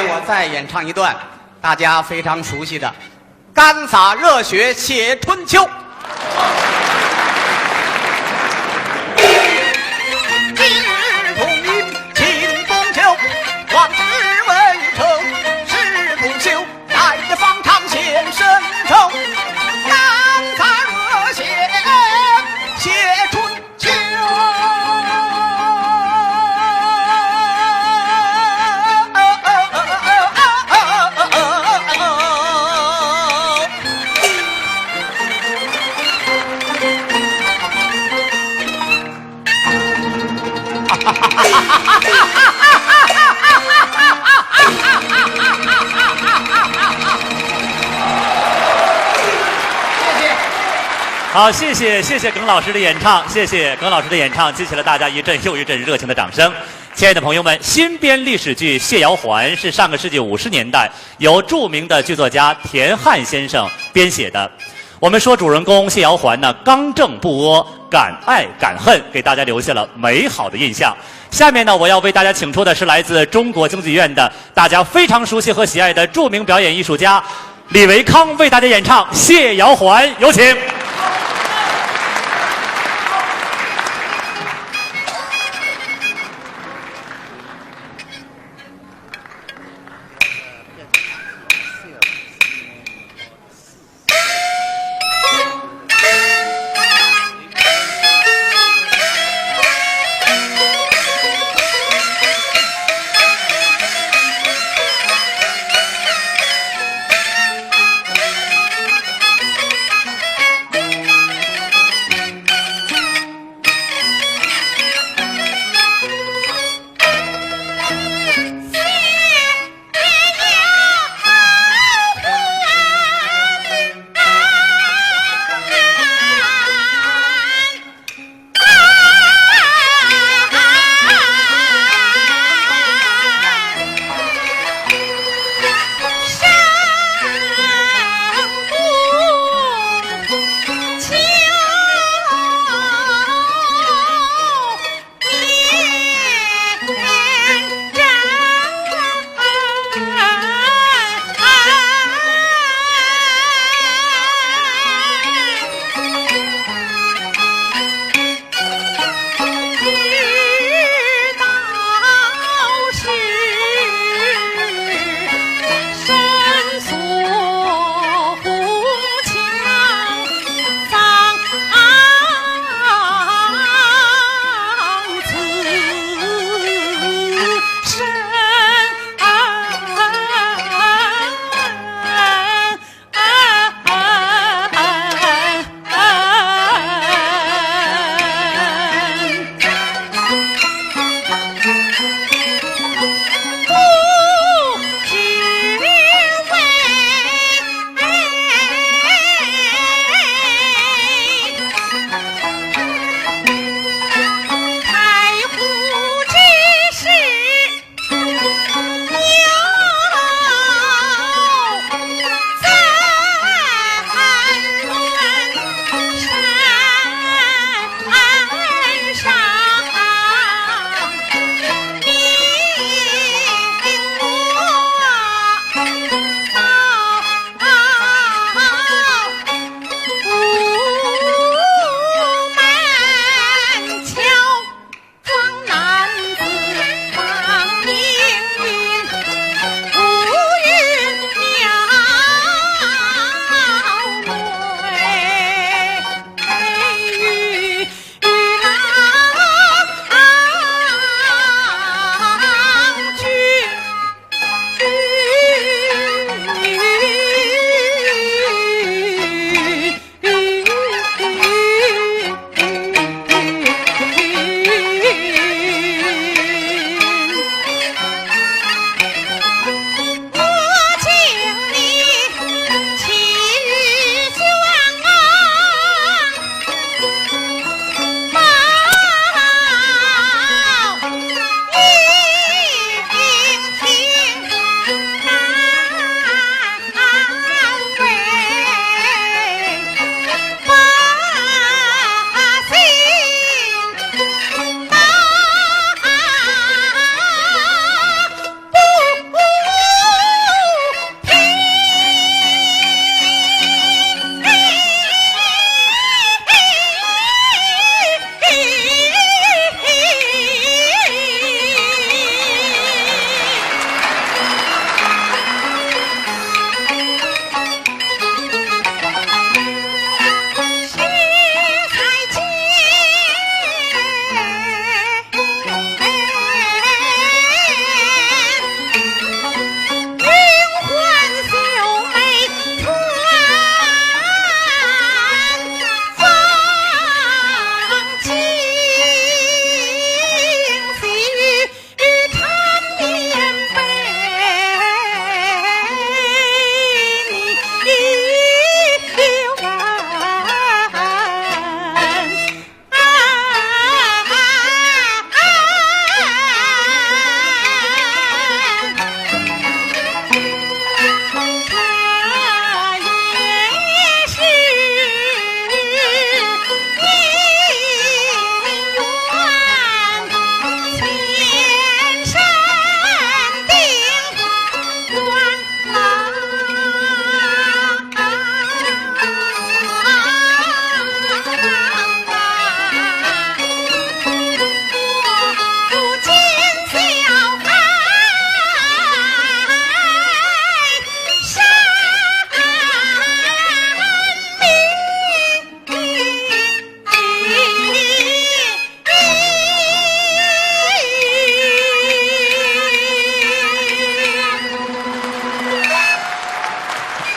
我再演唱一段大家非常熟悉的《干洒热血写春秋》。今日同饮庆功酒，往事未曾是不朽。 来日方长显身手，干洒热血写春秋。好，谢谢谢谢耿老师的演唱，谢谢耿老师的演唱，激起了大家一阵又一阵热情的掌声。亲爱的朋友们，新编历史剧《谢瑶环》是上个世纪五十年代由著名的剧作家田汉先生编写的。我们说主人公谢瑶环呢，刚正不阿，敢爱敢恨，给大家留下了美好的印象。下面呢，我要为大家请出的是来自中国京剧院的大家非常熟悉和喜爱的著名表演艺术家 李维康为大家演唱《谢瑶环》，有请。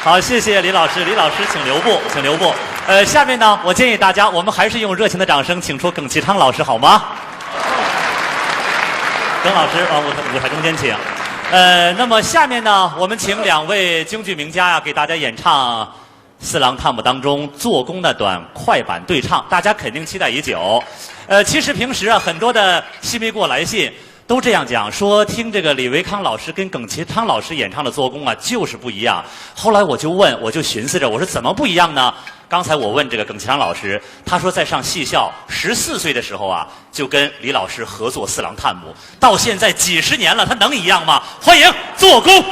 好，谢谢李老师。李老师，请留步，请留步。呃，下面呢，我建议大家，我们还是用热情的掌声，请出耿其昌老师，好吗？耿老师，往舞台，舞台中间请。呃，那么下面呢，我们请两位京剧名家呀，给大家演唱四郎探母当中做工那段快板对唱，大家肯定期待已久。呃，其实平时啊，很多的戏迷给我来信，都这样讲，说听这个李维康老师跟耿其昌老师演唱的做工啊，就是不一样。后来我就问，我就寻思着，我说怎么不一样呢？刚才我问这个耿其昌老师，他说在上戏校十四岁的时候啊，就跟李老师合作四郎探母，到现在几十年了，他能一样吗？欢迎做工。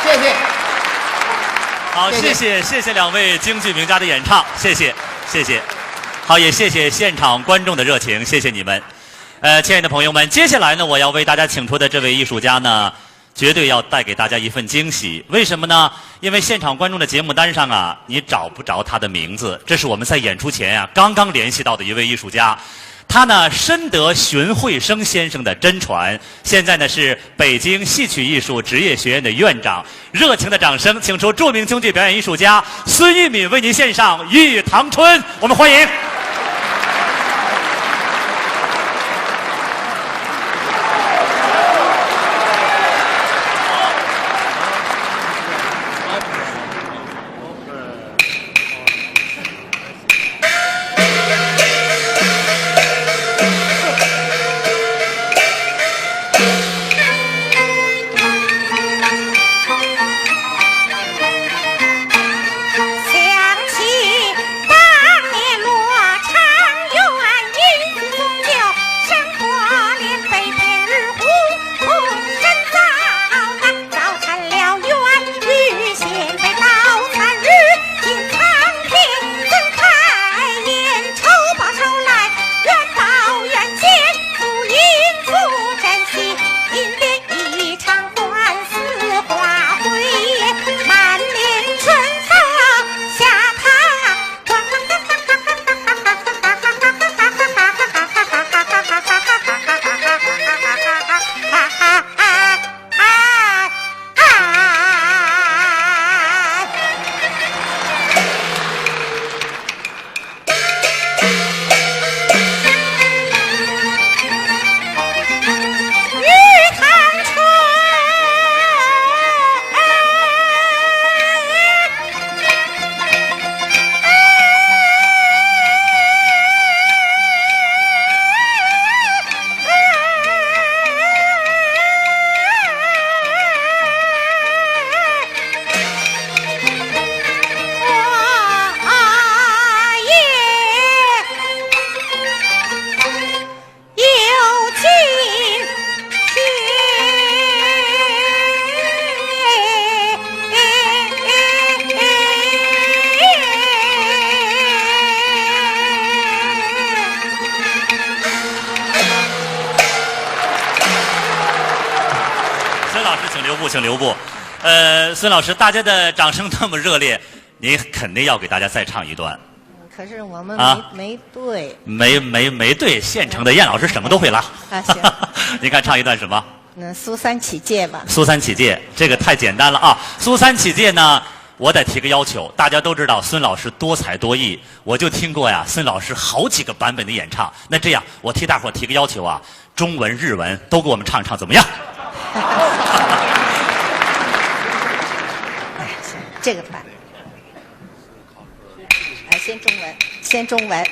谢谢。好，谢谢。谢谢，谢谢两位京剧名家的演唱，谢谢，谢谢。好，也谢谢现场观众的热情，谢谢你们。呃，亲爱的朋友们，接下来呢，我要为大家请出的这位艺术家呢，绝对要带给大家一份惊喜。为什么呢？因为现场观众的节目单上啊，你找不着他的名字。这是我们在演出前啊，刚刚联系到的一位艺术家。他呢，深得荀慧生先生的真传，现在呢，是北京戏曲艺术职业学院的院长。热情的掌声，请出著名京剧表演艺术家孙玉敏为您献上《玉堂春》，我们欢迎。请留步。呃，孙老师，大家的掌声那么热烈，您肯定要给大家再唱一段。可是我们没，啊？没对。没，没，没对，现成的，燕老师什么都会拉。啊，行。您看唱一段什么？那苏三起解吧。苏三起解，这个太简单了啊！苏三起解呢，我得提个要求，大家都知道孙老师多才多艺，我就听过呀，孙老师好几个版本的演唱。那这样，我替大伙儿提个要求啊，中文、日文都给我们唱唱，怎么样？哎，行，这个版本。来，先中文，先中文。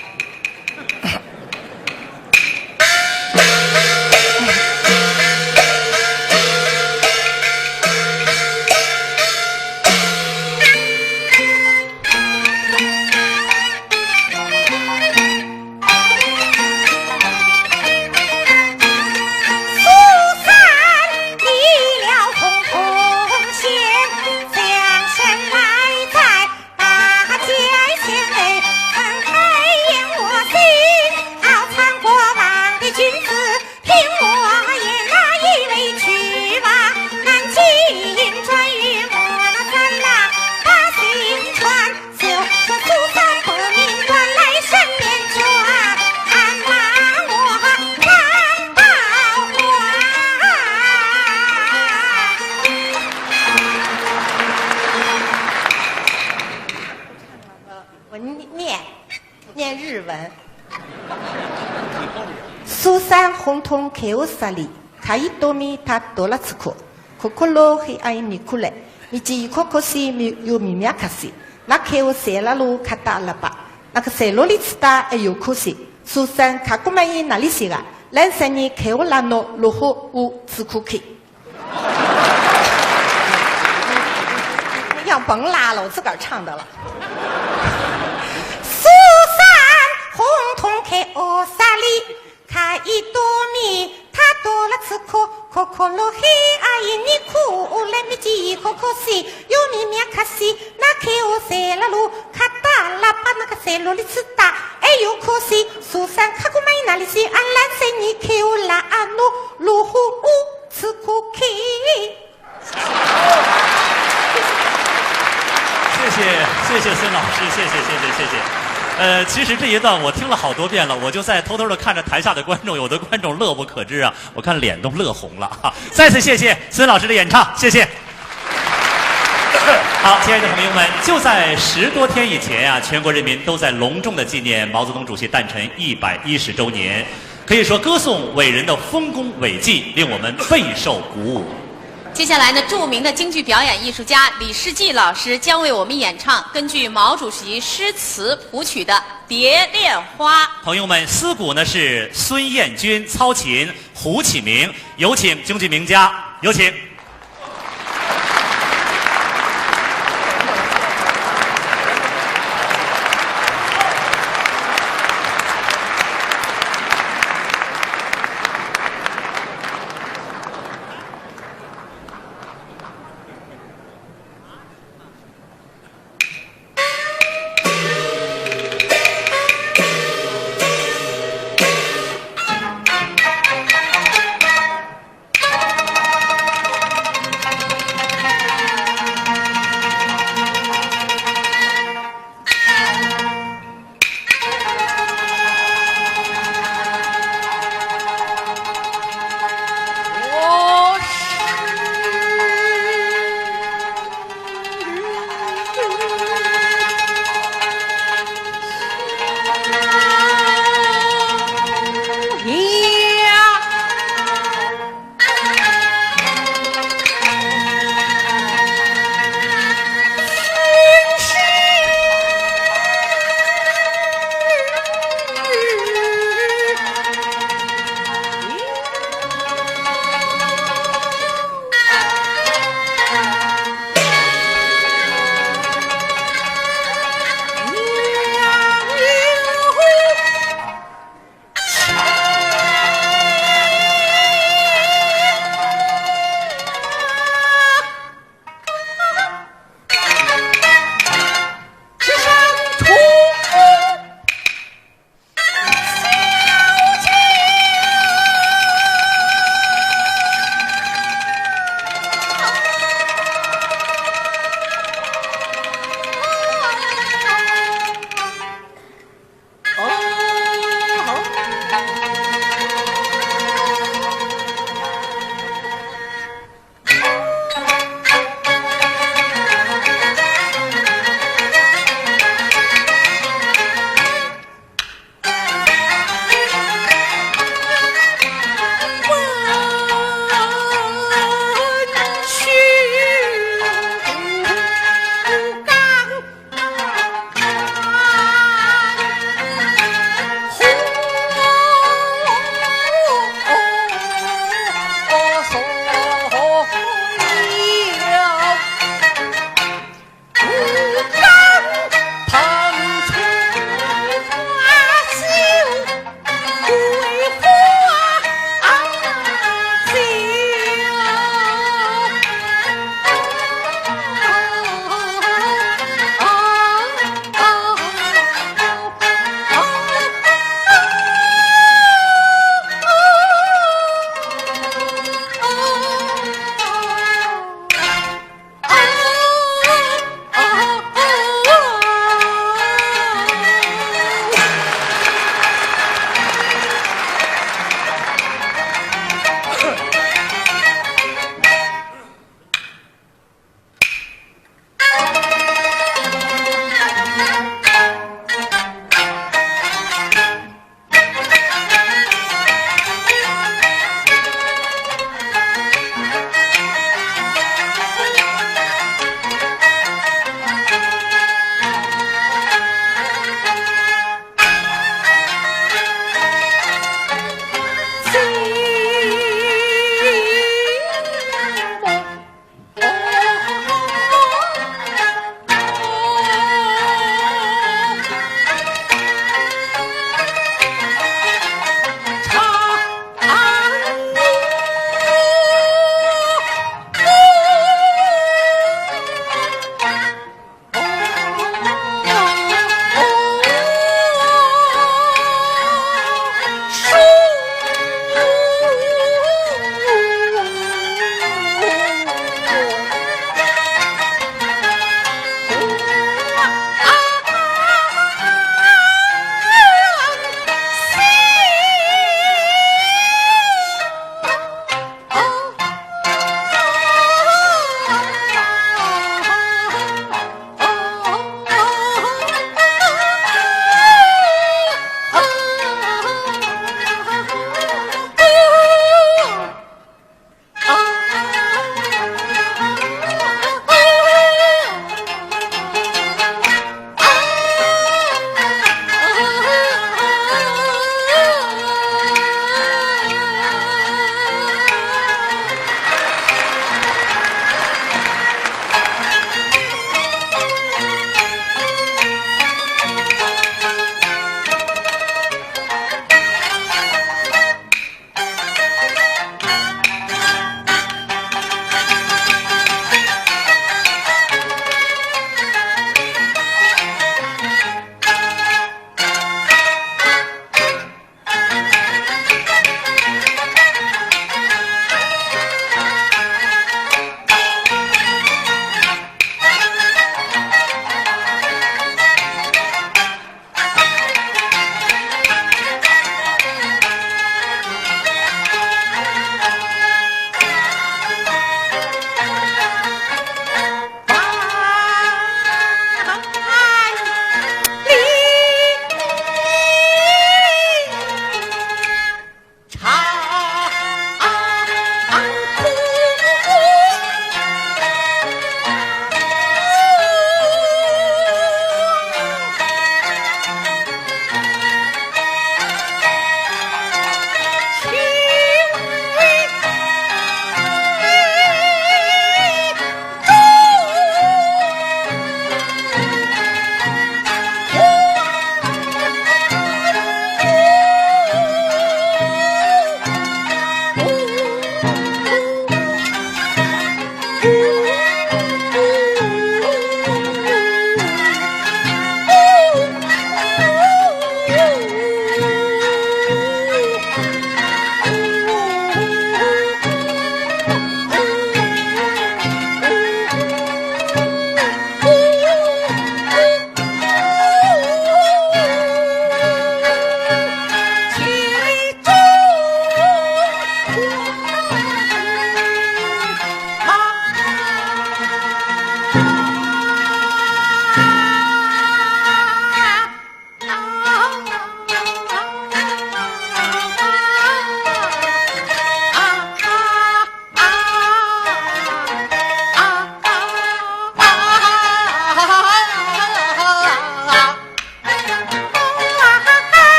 我念，念日文。苏三红通口沙里，卡伊多米塔多拉茨库，库库罗黑阿伊尼库勒，米吉伊库库西米尤米米亚卡西，那口塞拉鲁卡达拉巴，那个塞罗里茨达埃尤库西，苏三卡古曼伊那里西嘎，兰塞尼口拉诺罗霍乌茨库基。 要甭拉了，我自个儿唱的了。苏三红通开哦沙里，卡伊多米，他多了次可，可可罗黑阿伊尼库，乌来米吉可可西，尤米米卡西，那开哦塞拉鲁，卡达拉巴那个塞罗里茨达，哎呦可西，苏三卡古曼伊那里西，阿兰塞尼开哦拉阿努，鲁呼乌，茨库基。 谢谢，谢谢孙老师，谢谢，谢谢，谢谢。呃，其实这一段我听了好多遍了，我就在偷偷地看着台下的观众，有的观众乐不可支啊，我看脸都乐红了啊。再次谢谢孙老师的演唱，谢谢。好，亲爱的朋友们，就在十多天以前啊，全国人民都在隆重地纪念毛泽东主席诞辰一百一十周年。可以说，歌颂伟人的丰功伟绩，令我们备受鼓舞。 接下来呢，著名的京剧表演艺术家李世济老师将为我们演唱根据毛主席诗词谱曲的《蝶恋花》。朋友们，思古呢是孙燕君操琴，胡启明，有请京剧名家，有请。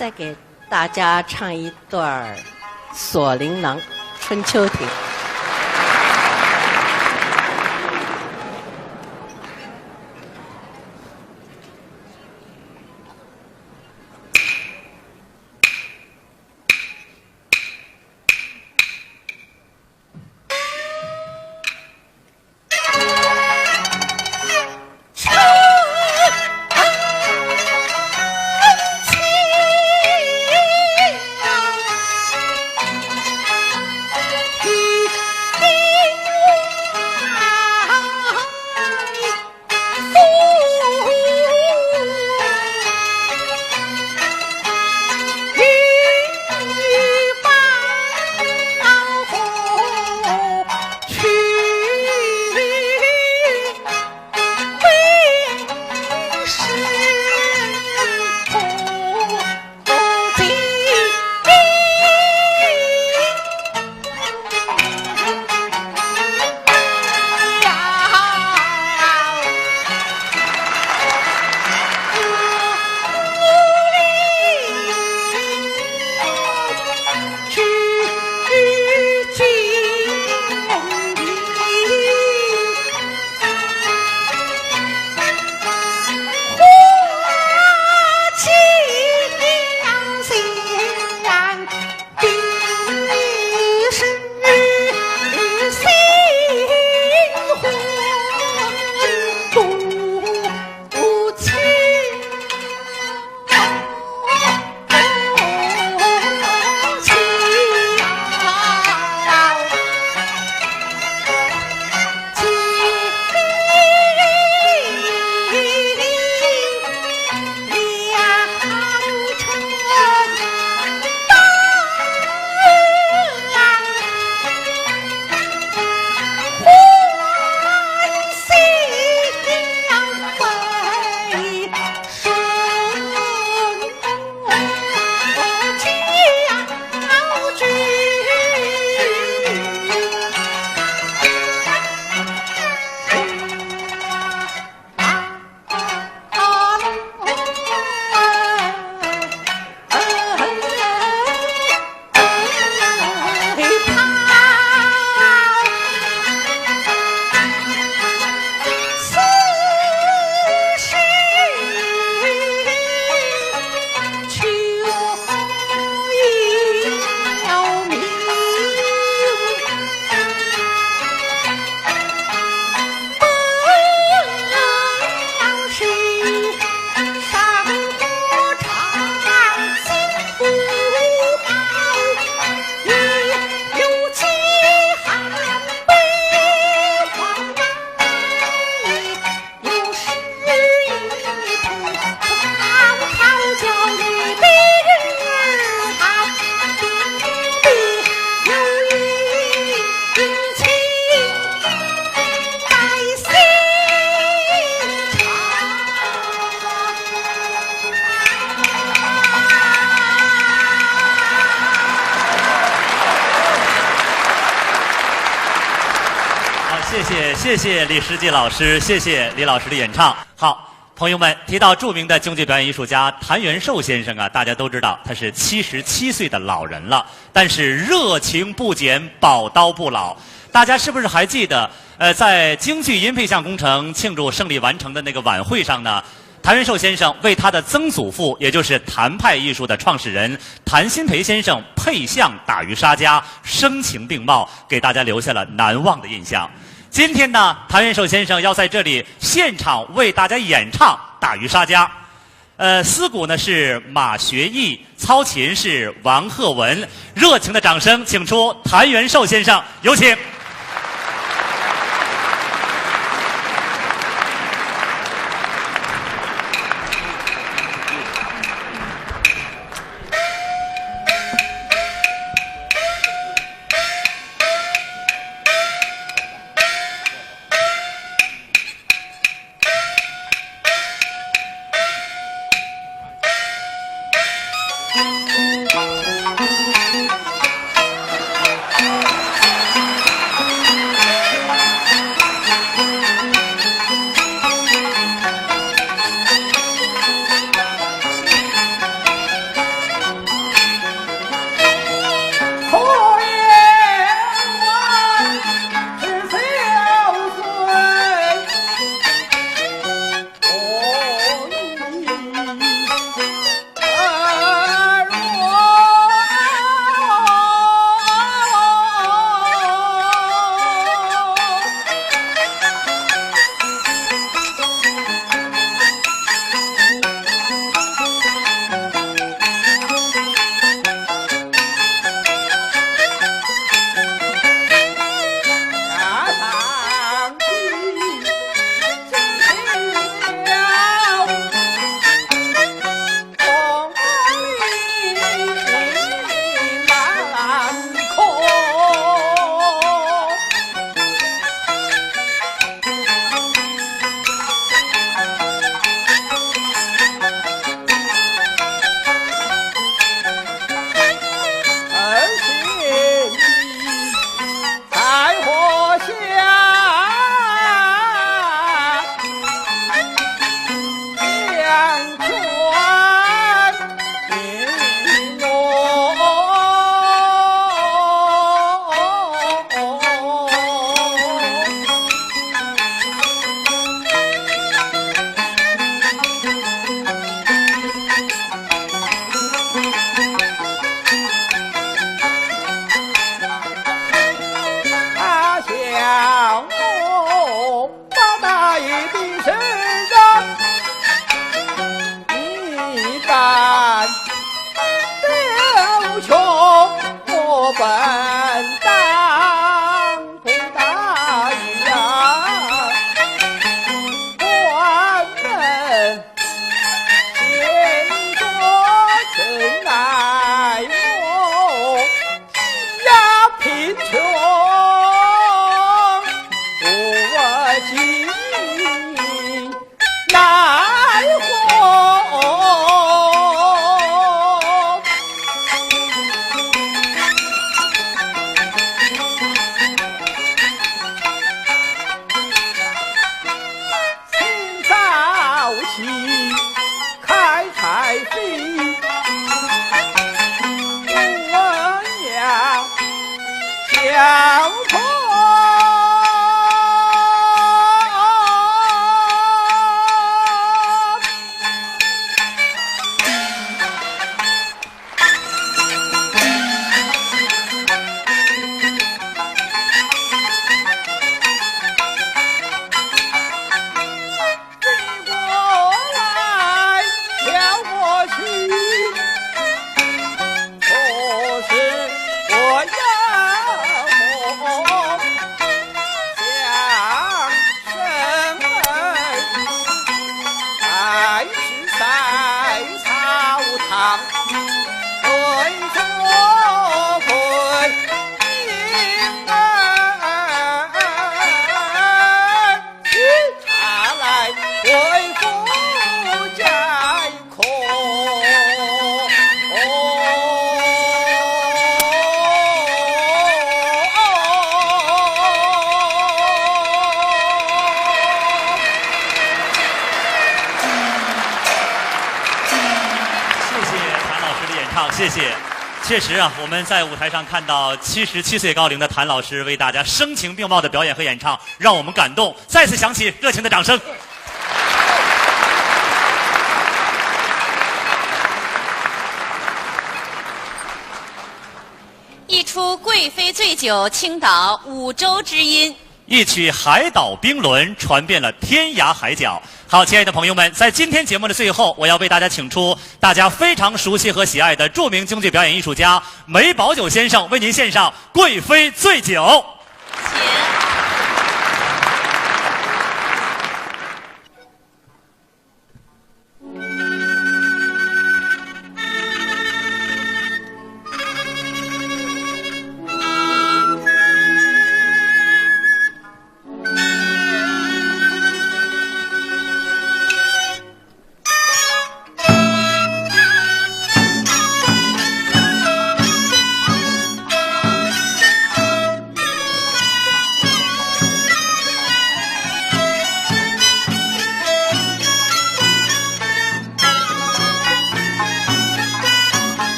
再给大家唱一段儿《锁麟囊》《春秋亭》。好，谢谢，谢谢李时季老师，谢谢李老师的演唱。好，朋友们，提到著名的京剧表演艺术家谭元寿先生啊，大家都知道他是七十七岁的老人了，但是热情不减，宝刀不老。大家是不是还记得，呃，在京剧音配相工程庆祝胜利完成的那个晚会上呢？ 谭元寿先生为他的曾祖父，也就是谭派艺术的创始人谭鑫培先生配相打渔杀家，声情并茂，给大家留下了难忘的印象。今天呢，谭元寿先生要在这里现场为大家演唱打渔杀家。呃，司鼓呢是马学义，操琴是王鹤文。热情的掌声，请出谭元寿先生，有请。开柴飞，我呀，小童。谢谢。谢谢。确实啊，我们在舞台上看到七十七岁高龄的谭老师为大家声情并茂的表演和演唱，让我们感动。再次响起热情的掌声。一出《贵妃醉酒》，倾倒五洲之音。一曲《海岛冰轮》，传遍了天涯海角。好，亲爱的朋友们，在今天节目的最后，我要为大家请出大家非常熟悉和喜爱的著名京剧表演艺术家梅葆玖先生，为您献上《贵妃醉酒》。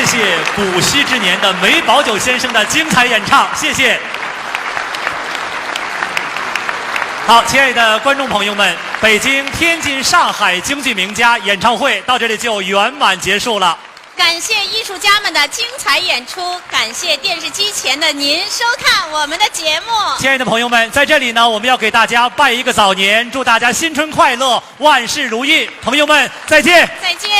谢古稀之年的梅葆玖先生的精彩演唱，谢谢。好，亲爱的观众朋友们，北京、天津、上海京剧名家演唱会到这里就圆满结束了。感谢艺术家们的精彩演出，感谢电视机前的您收看我们的节目。亲爱的朋友们，在这里呢，我们要给大家拜一个早年，祝大家新春快乐，万事如意。朋友们，再见。再见。